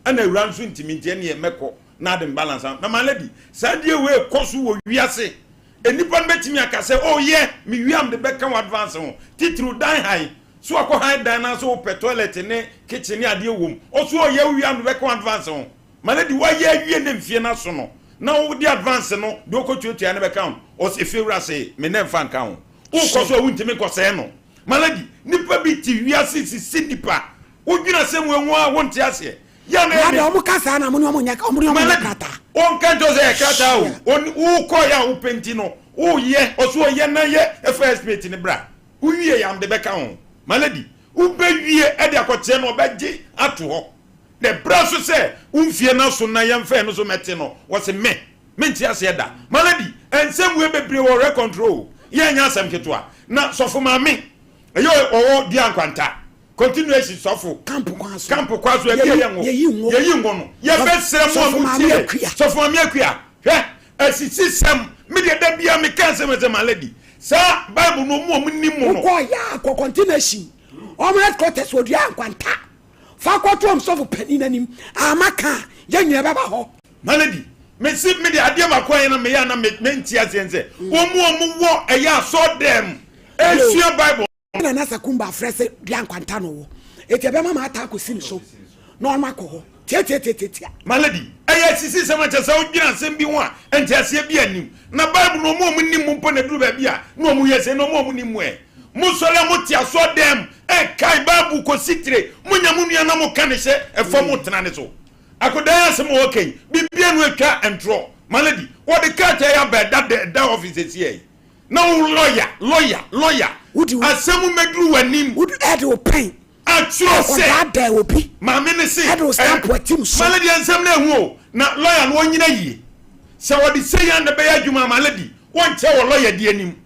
[SPEAKER 5] Ɛna awuraa nso ntumi, nti ɛnneɛ mɛkɔ na ade me balance ama. Na my lady, saa adeɛ wei rekɔ so wɔ wiase. Nnipa no bɛtumi aka sɛ, oh yɛ, mewie a mede bɛka wo advance ho. Titiriw dan ha yi, So wakɔ han dan na so wopɛ toilet ne kitchen ne adeɛ wom? Ɔso ɔyɛ wo wie a mede bɛka advance ho. Ma no di wayɛ awie ne mfie no aso no na wode advance no deɛ wokɔ tuatua no bɛka ho. Ɔse efie wura se me nɛ mfa nka ho. Wokɔ so a wontumi nkɔsɛe no. Ma no di. Nipa bi te wiase sisi nipa. Wodwene asɛm wei ho a wonte aseɛ. Yɛ na
[SPEAKER 2] Na
[SPEAKER 5] ɛne.
[SPEAKER 2] deɛ ɔmo ka saa na mo ne ɔmo nyɛ ɔmo ne ɔmo nyɛ krataa.
[SPEAKER 5] Ɔnka nkyɛw sɛ yɛ krataa o. Wokɔ yɛ a wopɛ nti no woyɛ ɔso ɔyɛ na yɛ ɛfa estimate ne bra. Wowie yɛ amde bɛka ho. My lady, wobɛwie ɛde akɔkyerɛ no ɔbɛgye ato hɔ. Na ɛbrɛ so sɛ womfie no so na yɛmfa ɛno so mɛte no wɔse me mente aseɛ da. My lady, ɛnsɛm wei bebree wɔ rɛ control. Yɛnyɛ asɛm ketewa. Na sɔfo maame ɛyɛ ɔwɔ dua nkwanta. Continuation sɔfo.
[SPEAKER 2] Camp kwan so.
[SPEAKER 5] Camp kwan so ɛbi ɛyɛ ngo.
[SPEAKER 2] Yɛyi ngo.
[SPEAKER 5] Yɛyi ngo no. Yɛbɛsrɛ mo a mo tie. Sɔfo maame akua. Hwɛ asisi sɛm. Mi deɛ da bia mi ka nsɛm ɛsɛ my lady. Saa Bible no ɔmo a ɔmo nim mo no.
[SPEAKER 2] Wokɔ yɛ akɔ continuation. Ɔmo headquarters wɔ dua nkwanta. Fa kɔto ɔmo sɔfo panin anim. Ama ka yɛn nyina bɛba hɔ.
[SPEAKER 5] My lady, me si me de adeɛ baako a yɛn na me yɛ ana me me nti aseɛ nsɛ. Wɔn mu ɔmo wɔ ɛyɛ asɔ dɛm. Esua Bible.
[SPEAKER 2] Na nasa kumba afrɛ sɛ dua nkwanta no wɔ eti ɛbɛma ma ata akɔsi ne so na ɔno akɔ hɔ tiatiatiatia.
[SPEAKER 5] My lady, ɛyɛ asisi sɛm akyɛ sɛ wodwene asɛm bi ho a nteaseɛ bi anim. Na Bible no ɔmo a ɔmo nim mu mpo na ɛduru baabi a na ɔmo yɛ sei na ɔmo a ɔmo nim mu ɛ. Mosɔre a mote asɔ dɛm ɛkae Bible kɔsi tire monya mo nua na moka ne hyɛ ɛfam tena ne so. Akodaa yi asɛm a ɔka yi biribiara no atwa ntorɔ. My lady, wɔde krataa yi aba ɛda ɛda office ɛsiɛ yi. Na wo lɔya, lɔya, lɔya.
[SPEAKER 2] Wode wo.
[SPEAKER 5] Asɛm mmɛduru w'anim.
[SPEAKER 2] Wode ɛde wo pɛn.
[SPEAKER 5] Atwerɛ sɛ.
[SPEAKER 2] Ɛkɔdaadaa obi.
[SPEAKER 5] Maame ne se.
[SPEAKER 2] Ɛde wo stamp atim so.
[SPEAKER 5] My lady nsɛm no ehu o. Na lɔya no ɔnyina yie. Sɛ wɔde sɛ yɛn na bɛyɛ adwuma my lady wɔnkyɛ wɔ lɔya di anim.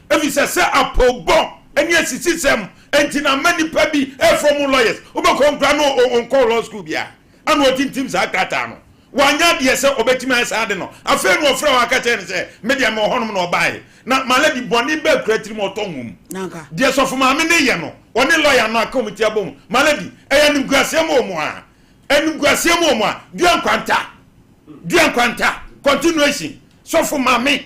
[SPEAKER 5] Efisɛ sɛ apɔwbɔ ne asisisɛm nti na ama nipa bi ɛfrɛ mo lawyers. Wobɛkɔ nkura no ɔnkɔ law school bia. Ana ɔtintim saa krataa no. Wanyɛ adeɛ sɛ ɔbɛtumi ayɛ saa ade no. Afei na ɔfrɛ wɔn aka kyerɛ no sɛ, me deɛ mewɔ hɔnom na ɔbaeɛ. Na my lady bɔne bɛɛ kura tirim ɔtɔ nwom. Deɛ sɔfo maame no yɛ no, ɔne lɔya no aka wɔn ti abom. My lady, ɛyɛ animguaseɛ ma wɔn a. Animguaseɛ ma wɔn a. Dua nkwanta. Dua nkwanta. Continuation. Sɔfo maame,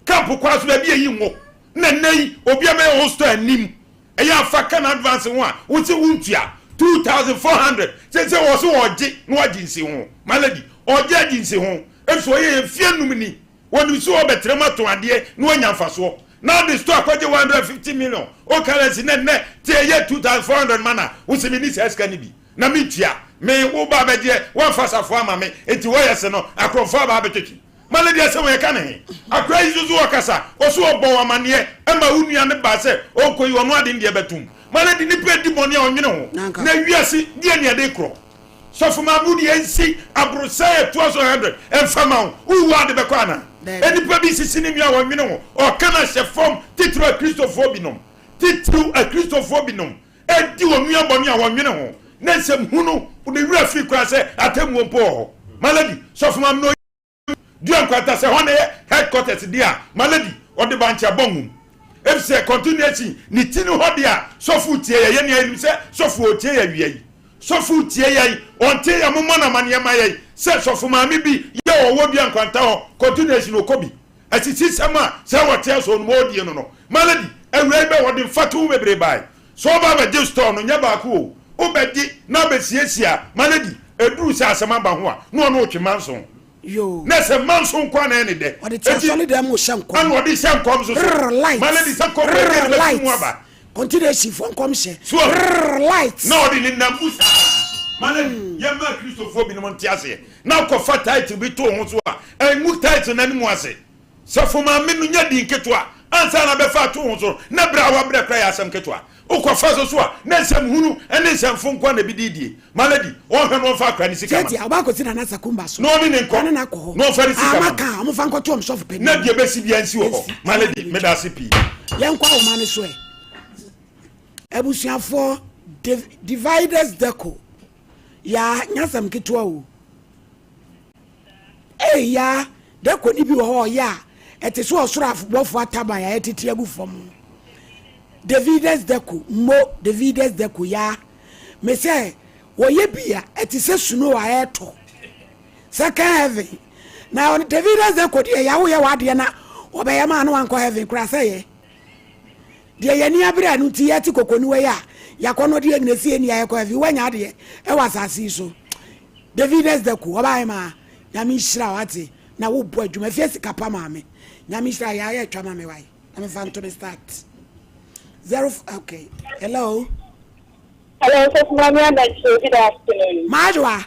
[SPEAKER 5] camp kwan so baabi a ɛyi ngo. Na nnɛ yi, obi a bɛyɛ wo store anim. Ɛyɛ afa ka na advance ho a wose wontua 2400 sese wɔ so ɔgye na wagye nsi ho. My lady, ɔgye agye nsi ho efisɛ ɔyɛ yɛ mfie num ni. Wɔnim sɛ ɔbɛtrɛ mu atɔn adeɛ na wanya mfasoɔ. Na ɔde store akɔgye 150 million o currency na nnɛ te ɛyɛ 2400 ma na wose menni saa sika no bi na mentua. Me wo ba abɛgyeɛ woamfa safoa ama me enti wɔyɛ se no akorɔmfoɔ aba abɛtwetwe. Ma lady asɛm a yɛka ne he. Akora yi nso so ɔkasa, ɔso ɔbɔ wo amaneɛ ma wo nua no baa sɛ ɔɔkɔyi ɔno ade no deɛ bɛtom. Ma lady nipa di bɔne a ɔnwene ho. Na wiase deɛ ne ɛde korɔ. Sɔfo maame wo deɛ nsi aborosan a ɛtoa so 100 ɛmfa ma wo. Wowu a ade bɛkɔ anaa? Nnipa bi sisi ne nua a ɔnwene ho. Ɔka no ahyɛ fam titiriw akristofoɔ binom. Titiriw akristofoɔ binom ɛdi wɔn nua bɔne a wɔnwene ho. Na nsɛm hunu ne werɛ firi koraa sɛ atemmuo mpo wɔ hɔ. Ma lady sɔfo maame no Dua nkwanta sɛ hɔ na ɛyɛ headquarters deɛ a, my lady, ɔde bankye abɔ nwom. Efisɛ continuation ne ti no hɔ deɛ a, sɔfo tie yɛ, yɛn yɛnim sɛ sɔfo ɔtie yɛ awia yi. Sɔfo tie yɛn, ɔnte yɛn, mommɔ no amaneɛ ma yɛn sɛ sɔfo maame bi yɛ ɔwɔ dua nkwanta hɔ, continuation ɔkɔ bi. Asisisɛm a sɛ wɔte asɔre no mu ɔredie no no, my lady, awura yi bɛ wɔde mfatoho bebree bae. Sɛ ɔba abɛgye store no, nyɛ baako o, wobɛgye na abɛsiesie a, my lady, ɛduru sɛ asɛm aba ho a, na ɔne wo twe manso.
[SPEAKER 2] Yoo.
[SPEAKER 5] Na sɛ manso nko a na ɛyɛ ne dɛ.
[SPEAKER 2] Ɔde te
[SPEAKER 5] Enti,
[SPEAKER 2] asɔre dɛm mu hyɛ nkɔm.
[SPEAKER 5] ɛna ɔde hyɛ nkɔm nso so.
[SPEAKER 2] Rrr light.
[SPEAKER 5] My lady, sɛ nkɔm bɛyɛ
[SPEAKER 2] Rrr
[SPEAKER 5] deɛ bɛfi
[SPEAKER 2] light.
[SPEAKER 5] mu aba.
[SPEAKER 2] Continuation foɔ nkɔm hyɛ.
[SPEAKER 5] So ahu?
[SPEAKER 2] Rrr light.
[SPEAKER 5] Na ɔde ne nam mu saa. My lady, yɛmma Akristofoɔ binom nte aseɛ. Na wokɔfa title bi to wo ho so a, ɛngu title no anim ase. Sɔfo maame no nya din ketewa ansa na abɛfa ato ho so na bere a wabrɛ koraa yɛ asɛm ketewa. Wokɔfa so so a, na nsɛm hunu ne nsɛmfo nko ara na ebi de die. My lady, ɔnhwɛ na ɔmfa akora ne sika ma no.
[SPEAKER 2] Tiatia, ɔba akɔsi Nana Sakumba so
[SPEAKER 5] Na ɔne ne nkɔ,
[SPEAKER 2] na ɔne no akɔ hɔ.
[SPEAKER 5] na ɔmfa ne sika
[SPEAKER 2] Ah,
[SPEAKER 5] ma no.
[SPEAKER 2] maka a, wɔmfa nkɔto wɔn sɔfo panin
[SPEAKER 5] Na
[SPEAKER 2] no.
[SPEAKER 5] deɛ ɛbɛsi biara nsi wɔ hɔ.
[SPEAKER 2] Ɛnsi.
[SPEAKER 5] My lady, meda ase pii.
[SPEAKER 2] Yɛnkɔ ahoma no so ɛ. Abusuafoɔ, Div Dividers Deco, yaa, nyɛ asɛm ketewa o. Ei yaa, dakoni bi wɔ hɔ a ɔyɛ a ɛte sɛ ɔsoro abɔfo ataban a ɛtete agu fam no. Davides Dako, Mo, Davides Dako, yaa. Me sɛ wɔyɛ bi a ɛte sɛ snow a ɛretɔ. Second heaven. Na Davides Dako deɛ yaa woyɛ w'adeɛ na ɔbɛyɛ maa no wankɔ heaven koraa sɛ yɛ. Deɛ yɛn ani abere a ɛno nti yɛte kokoniwa yi a yɛakɔ no deɛ nyina si yɛn ni a yɛkɔ heaven woanya adeɛ ɛwɔ asase yi so. Davides Daku ɔbaa hemaa Nyame nhyira wo ate na wo bɔ adwuma fie sika pa maame Nyame nhyira yɛ ayɛ twa ma me wae na me fa nto me start zero okay hello.
[SPEAKER 8] Hello, Sɔfo Maame Anankyere, good afternoon.
[SPEAKER 2] Maadwoa.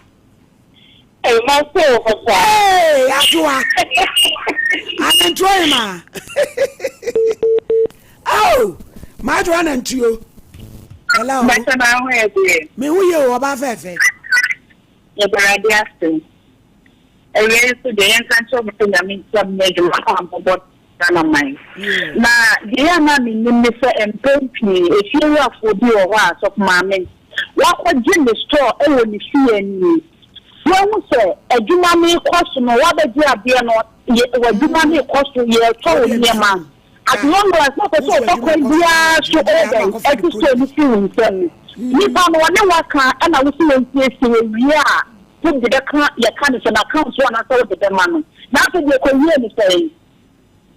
[SPEAKER 8] Hey, mate wo papa.
[SPEAKER 2] Hey, Adwoa. Anantuo hema. Oh, m'adwoa anantuo. Hello.
[SPEAKER 8] Bàtà náà ho yɛ deɛ.
[SPEAKER 2] Me ho yie o, ɔbaa fɛɛfɛ.
[SPEAKER 8] Yɛda Awurade ase. Awiei nso deɛ yɛnka nkyerɛ mo sɛ Nyame nhyira mo ne adwuma pa a mobɔ Ghana man. Na deɛ ɛyɛ a na mennim ne sɛ mpɛn pii efiewurafoɔ bi wɔ hɔ a Sɔfo Maame wakɔgye ne store wɔ ne fie anim. Wahu sɛ adwuma no rekɔ so no wabɛgye adeɛ no yɛ w'adwuma no rekɔ so yɛretɔ wo nneɛma. At long last na ɔpɛ sɛ ɔfa kwan biara so ɔyɛ dɛn ɛgye store no firi wo nsam. Nipa no ɔne wo aka ɛna wo se wɔnsiesie wɔwie a wode bɛka yɛka no sɛ n'account so anaasɛ wode bɛma no. Na afei deɛ ɛkɔwie no sɛn?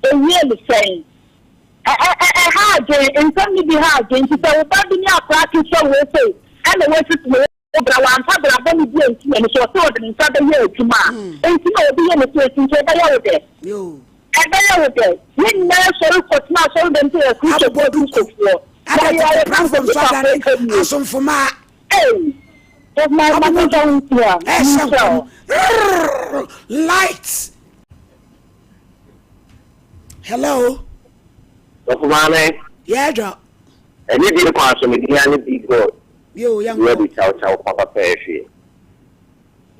[SPEAKER 8] Ɛwie no sɛn? Ɛ ɛ ɛ ɛha adwene, nsɛm no bi ha adwene nti sɛ wo ba bi ne akwadaa ketewa wei sei ɛna wasisi wei Wo bra wamfa bra bɔne bi ansi n'ani so, ɔse ɔde ne nsa bɛyɛ adwuma a, enti na obi yɛ ne sɛ esi nti ɛbɛyɛ wo dɛ? Ɛbɛyɛ wo dɛ? Yɛn nyinaa sɔre kɔtena asɔredɛm sɛ yɛ Kristofoɔ Kristofoɔ, na yɛ ayɛ
[SPEAKER 2] platform so adane
[SPEAKER 8] nie.
[SPEAKER 2] Asomfo mmaa.
[SPEAKER 8] Ei, ma ma
[SPEAKER 2] Abobɔ
[SPEAKER 8] kasa wo ntia,
[SPEAKER 2] ɛhyɛ
[SPEAKER 8] nhyira
[SPEAKER 2] nkɔm.
[SPEAKER 8] wo.
[SPEAKER 2] Rrrr, light. Hello.
[SPEAKER 9] Sɔfo maame.
[SPEAKER 2] Yɛ dɔ.
[SPEAKER 9] Ɛne die kwan so me din ara ne Big God.
[SPEAKER 2] Bio yɛnkɔ.
[SPEAKER 9] Wura bi kyaw kyaw papa pɛɛ hwee.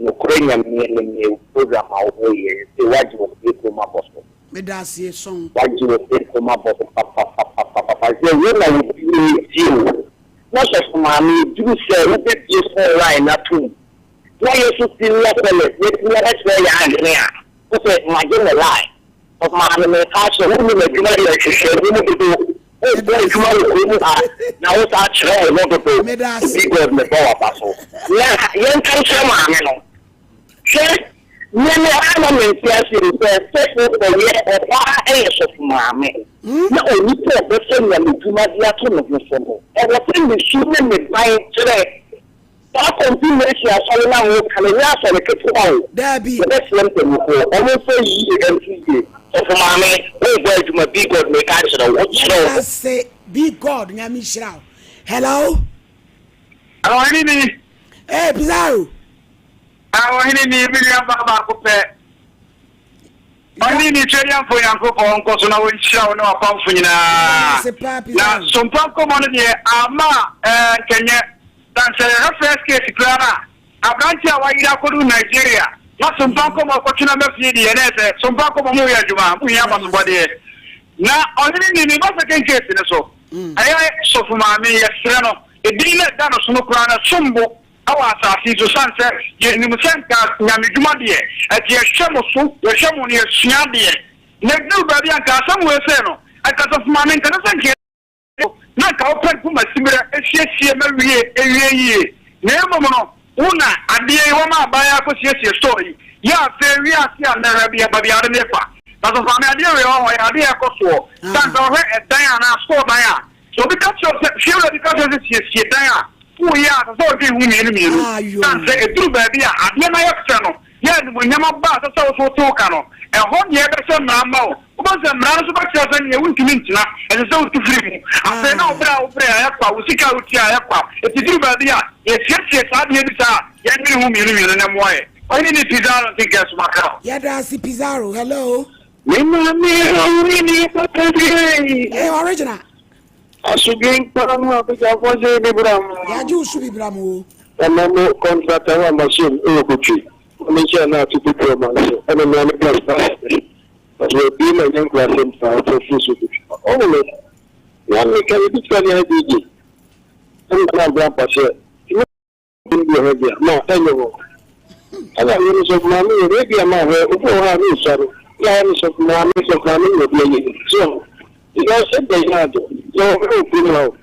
[SPEAKER 9] Nokorɛ Nyame anim nie wo program a wobɔ yi ɛyɛ sei wagye wo fie kurom abɔ so.
[SPEAKER 2] Medaase sɔn.
[SPEAKER 9] Wagye wo fie kurom abɔ so papapapapapa sɛ wo na wo fie tie wo na sɔfo maame ɛduru sɛ wobɛbie phone line no atom na yɛ so senior callers yɛatumi abɛkyerɛ yɛn adwene a wosɛ magye me line. Ɔmaa me meka sɛ, Wonim adwuma yɛ nhwehwɛmu mu dodo, wobɔ adwuma wɔ kurom ha na wo saa kyerɛ wo ho dodo, Obi God mebɔ w'aba so. Na yɛnka nkyerɛ maame no, hwɛ, me no a na mente aseɛ ni sɛ sɔfo ɔyɛ ɔbaa yɛ sɔfo maame, na onipa a ɔbɛfa nyamedwuma de ato ne ho so no, ɛwɔ sɛ ne su ne ne ban kyerɛ. Saa Confirmation asɔre no a woka no ɛnyɛ asɔre ketewa o.
[SPEAKER 2] Daabi.
[SPEAKER 9] Yɛbɛsrɛ mpaninfoɔ ɔmo nfa yie nto yie. Sɔfo maame wo bɔ adwuma big God meka akyerɛ wo wo kyerɛ wo ho.
[SPEAKER 2] Medase big God nyame nhyira wo. Hello.
[SPEAKER 10] Ɔhene ni.
[SPEAKER 2] Hey Pizarro.
[SPEAKER 10] Ɔhene ni me nua baa baako pɛ. Ɔne ne Twedeɛmfo Nyankopɔn nkɔ so na ɔnhyira wo ne w'apamfo nyinaa. Na sompa nkɔmmɔ no deɛ amma a ɛɛ nkɛnyɛ. Na sɛ yɛhwɛ first case koraa no a, aberanteɛ a wayere akɔdu Nigeria na sompa nkɔmmɔ kɔtwe no aba fie deɛ na ɛsɛ sompa nkɔmmɔ mo yɛ adwuma, mo hia abasobɔdeɛ. Na ɔhene ni me ba second case no so, ɛyɛ sɔfo maame yɛsrɛ no, edin no a ɛda no so no koraa no ɛsom bo. wɔ asase yi so sane sɛ yɛnim sɛ nka nyamedwuma deɛ ɛte yɛhwɛ mo so yɛhwɛ mo no yɛsua adeɛ na ɛduru baabi a nka asɛm wei sei no ɛka sɛ foma me nka sɛ nka na nka wopɛ mpoma siberɛ ɛsiesie ma wie ɛwie yie na mmom no wo na adeɛ yi wɔma aban akɔsiesie store yi yɛ afei wiase a nnɛ bi ɛba biara ne fa na sɛ fama adeɛ wei wɔ hɔ yɛ adeɛ ɛkɔ soɔ sane sɛ wɔhwɛ ɛdan anaa store dan a Sɛ obi ka kyerɛ wo sɛ, fiewura bi ka kyerɛ wo sɛ siesie dan a, woreyɛ a, ɛsɛ sɛ wodwen ho mmienu mmienu. Esiane sɛ eduru baabi a adeɛ no ayɛ fɛ no, yɛ animuonyam aba a ɛsɛ sɛ wo nso wote wo ka no, ɛhɔ na yɛbɛhyɛ mmara ama wo. Wobɛhu sɛ mmara no nso bɛkyerɛ wo sɛ nea wuntumi ntena, ɛsɛ sɛ wutu firi mu. Afei na wo brɛ a wobrɛ ayɛ kwa, wo sika a wutua ayɛ kwa. Enti eduru baabi a, yɛsiesie saa adeɛ bi saa a, yɛnnwene ho mmienu mmienu na ɛmmoa yɛn. Ɔhene ne Pizarro nte nkɛn so makra.
[SPEAKER 2] Yɛda ase Pizarro. Hello.
[SPEAKER 9] Me maame ɔwuni ni papa bi ei.
[SPEAKER 2] Ɛyɛ original.
[SPEAKER 9] Asodwe nkwa mu abadwafoɔ sɛ bi bra mu.
[SPEAKER 2] Yɛagye wo so bi bra mu o.
[SPEAKER 9] Ɛna mo contractor wɔ amasom wɔ kotwi na me nhyɛ na ato petrol ma nso ɛna me ane gas na ɔsɛ wabie ma nyɛ nkurasɛm saa ɔsɛ firi so kotwi ɔmo no na meka yɛbi sika ne ayɛ gyegye ɛna na abra mpahyɛ Bi wɔ hɔ deɛ ma ɛnyɛ hɔ. Ɛna me no sɔfo maame wɔ hɔ ebi a ma hɔ obi wɔ hɔ a ne nsua no yɛ ayɛ no sɔfo maame sɔfo maame na obi ayɛ so ho because ɛbɛ yɛ ado yɛ wɔ hɔ wɔ kurom ha o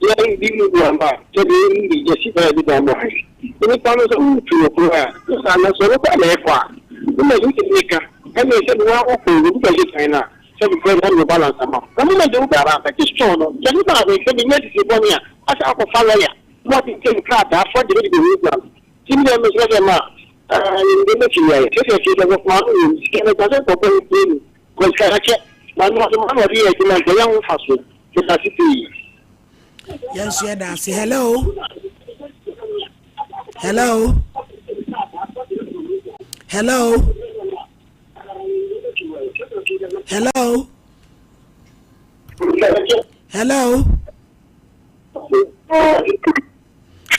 [SPEAKER 9] yɛ bi mu bi ama sɛ deɛ yɛ mu bi yɛ si dan bi dan bɔ ha nipa no sɛ wotu wɔ kurom ha sɛ ana sɛ ɔno kɔ na ɛkɔ a ne ma yɛ ne ka ɛna sɛ ne wa wokɔ obi bɛ gye dan no a sɛ bi fɛ ɛna balance ama na mo ma de wo bɛ aba abɛgye store no sɛ ne ma abɛhwɛ bi nyɛ sisi bɔne a asa akɔfa lɔya Na ɔde nsɛm krataa forgery de behuahua no. Nti me deɛ mesrɛ sɛ ma yɛn bɛtumi ayɛ. Sɛdeɛ ɛteɛ sɛ wɔfoma no wɔ mu sika no ɛsɛ sɛ nkurɔfoɔ no tie no because sika no akyɛ na no ɔde ma na ɔde yɛ adwuma nti ɛyɛ ho mfasoɔ. Meda ase pii.
[SPEAKER 2] Yɛn nso yɛda ase. Hello. Hello. Hello. Hello. Hello.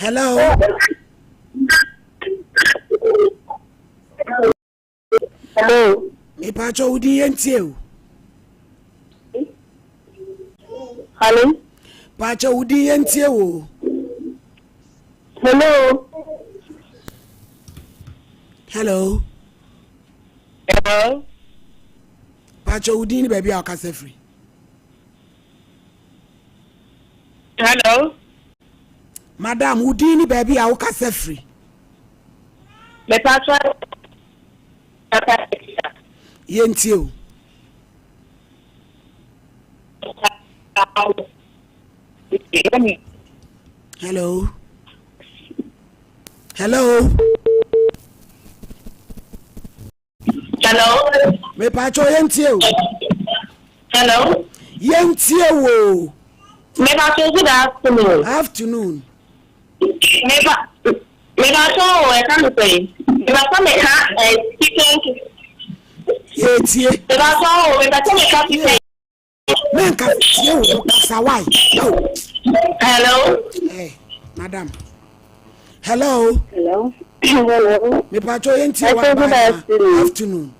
[SPEAKER 2] Hello.
[SPEAKER 8] Hello.
[SPEAKER 2] Mepatwa wo din yɛntie o.
[SPEAKER 8] Hello.
[SPEAKER 2] Patwa wo din yɛntie o.
[SPEAKER 8] Hello.
[SPEAKER 2] Hello.
[SPEAKER 8] Hello.
[SPEAKER 2] Patwa wo din ne baabi a ɔkasa firi.
[SPEAKER 8] Hello.
[SPEAKER 2] Madam, wo din ne baabi a wokasa firi.
[SPEAKER 8] Mepatwa.
[SPEAKER 2] Yɛntie o. Hello. Hello.
[SPEAKER 8] Hello.
[SPEAKER 2] Mepatwa yɛntie o.
[SPEAKER 8] Hello.
[SPEAKER 2] Yɛntie wo.
[SPEAKER 8] Mepatwa good afternoon.
[SPEAKER 2] Afternoon.
[SPEAKER 8] Mepa mepatwa o ɛka mi sɛ mepatwa meka ɛ chicken.
[SPEAKER 2] Yɛtie.
[SPEAKER 8] Mepatwa o mepatwa meka chicken.
[SPEAKER 2] Menka tie wo kasa why? Oh.
[SPEAKER 8] Hello.
[SPEAKER 2] Hey, madam. Hello.
[SPEAKER 8] Hello. Hello.
[SPEAKER 2] Mepatwa yɛntie wa ba afternoon.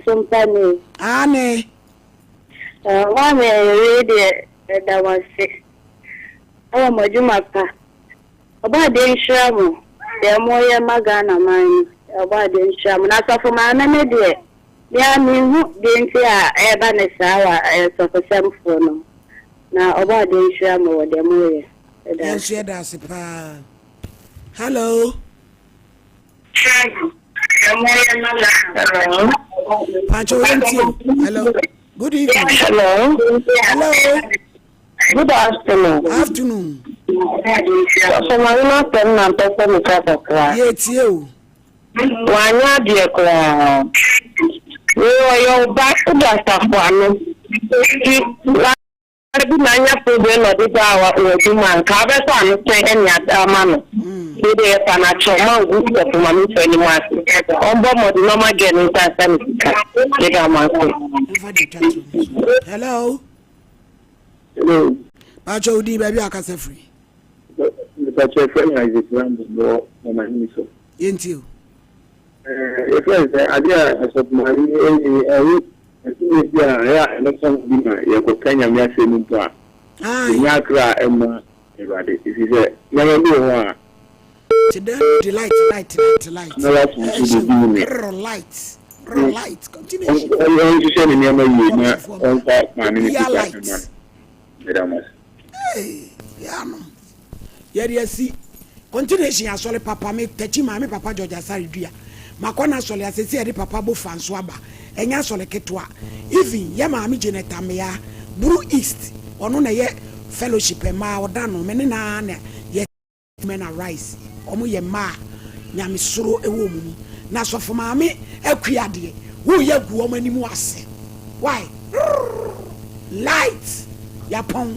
[SPEAKER 8] Sompani.
[SPEAKER 2] Ane.
[SPEAKER 8] Maame wei deɛ ɛda mo ase ɛwɔ mo adwuma pa. Ɔbɔadeɛ nhyira mo deɛ moyɛ ma Ghana man no ɔbɔadeɛ nhyira mo. Na sɔfo maame no deɛ me ara menhu deɛ nti a ɛreba ne saa wɔ asɔfosɛmfoɔ no ho. Na ɔbɔadeɛ nhyira mo wɔ deɛ moyɛ. Ɛda
[SPEAKER 2] Yɛn nso
[SPEAKER 8] ase.
[SPEAKER 2] yɛda ase paa. Hello. Pancho yɛntie o. Hello. Good evening.
[SPEAKER 8] Hello.
[SPEAKER 2] Hello.
[SPEAKER 8] Good afternoon.
[SPEAKER 2] Afternoon.
[SPEAKER 8] Sɔfo maame no asɛm na mpɛ sɛ meka kakra.
[SPEAKER 2] Yɛtie o.
[SPEAKER 8] Wanyɛ adeɛ koraa. Wei ɔyɛ wo ba wode asafo ano. Nti bi na anya problem na ɔde baa wɔ adwuma a nka wobɛsɔ ano sɛn ɛne ada ama no. Wei deɛ yɛfa no akyɛ ɔma ngu sɔfo maame mfa anim ase. Ɔmbɔ mmɔden na ɔma gɛɛ no nsa nsa ne sika. Meda mo ase.
[SPEAKER 2] Mfa de twa to ne so. Hello.
[SPEAKER 9] Hello.
[SPEAKER 2] Pacho wo din baabi a akasa firi.
[SPEAKER 9] Mepakyɛ yɛfrɛ me Isaac Rambo mewɔ Ɔmanini so.
[SPEAKER 2] Yɛntie o.
[SPEAKER 9] Yɛfrɛ no sɛ adeɛ a asɔfo maame yi ɛyɛ yi ɛho ɛtumi bi a ɛyɛ a ɛbɛka ho bi ma yɛkɔka Nyame asɛm mpo a yɛnya akra a ɛmma Awurade ɛfiri sɛ nneɛma bi wɔ hɔ a
[SPEAKER 2] Te dɛn no de light light light light
[SPEAKER 9] na wasom so
[SPEAKER 2] ɛhyɛ
[SPEAKER 9] de di ne
[SPEAKER 2] rrr light rrr light continuation.
[SPEAKER 9] Ɔnhyehyɛ ne nneɛma yie na ɔmfa maame no
[SPEAKER 2] Obiara
[SPEAKER 9] sika
[SPEAKER 2] light.
[SPEAKER 9] mma no. Meda mo ase.
[SPEAKER 2] Hey, yanom. Yɛde asi continuation asɔre papa me takyi maame papa George Asare dua. Makɔ n'asɔre ase sɛ yɛde papa Bofa nso aba. Ɛnyɛ asɔre ketewa. Even yɛ maame Janet Amea, Buru East, ɔno na ɛyɛ fellowship mmaa ɔda no me ne no ara na yɛ Women Arise. Wɔn yɛ mmaa a nyamesuro wɔ wɔn mu. Na sɔfo maame Akua deɛ, woyɛ agu wɔn anim ase. Why? Rrrr! Light! Yapɔn.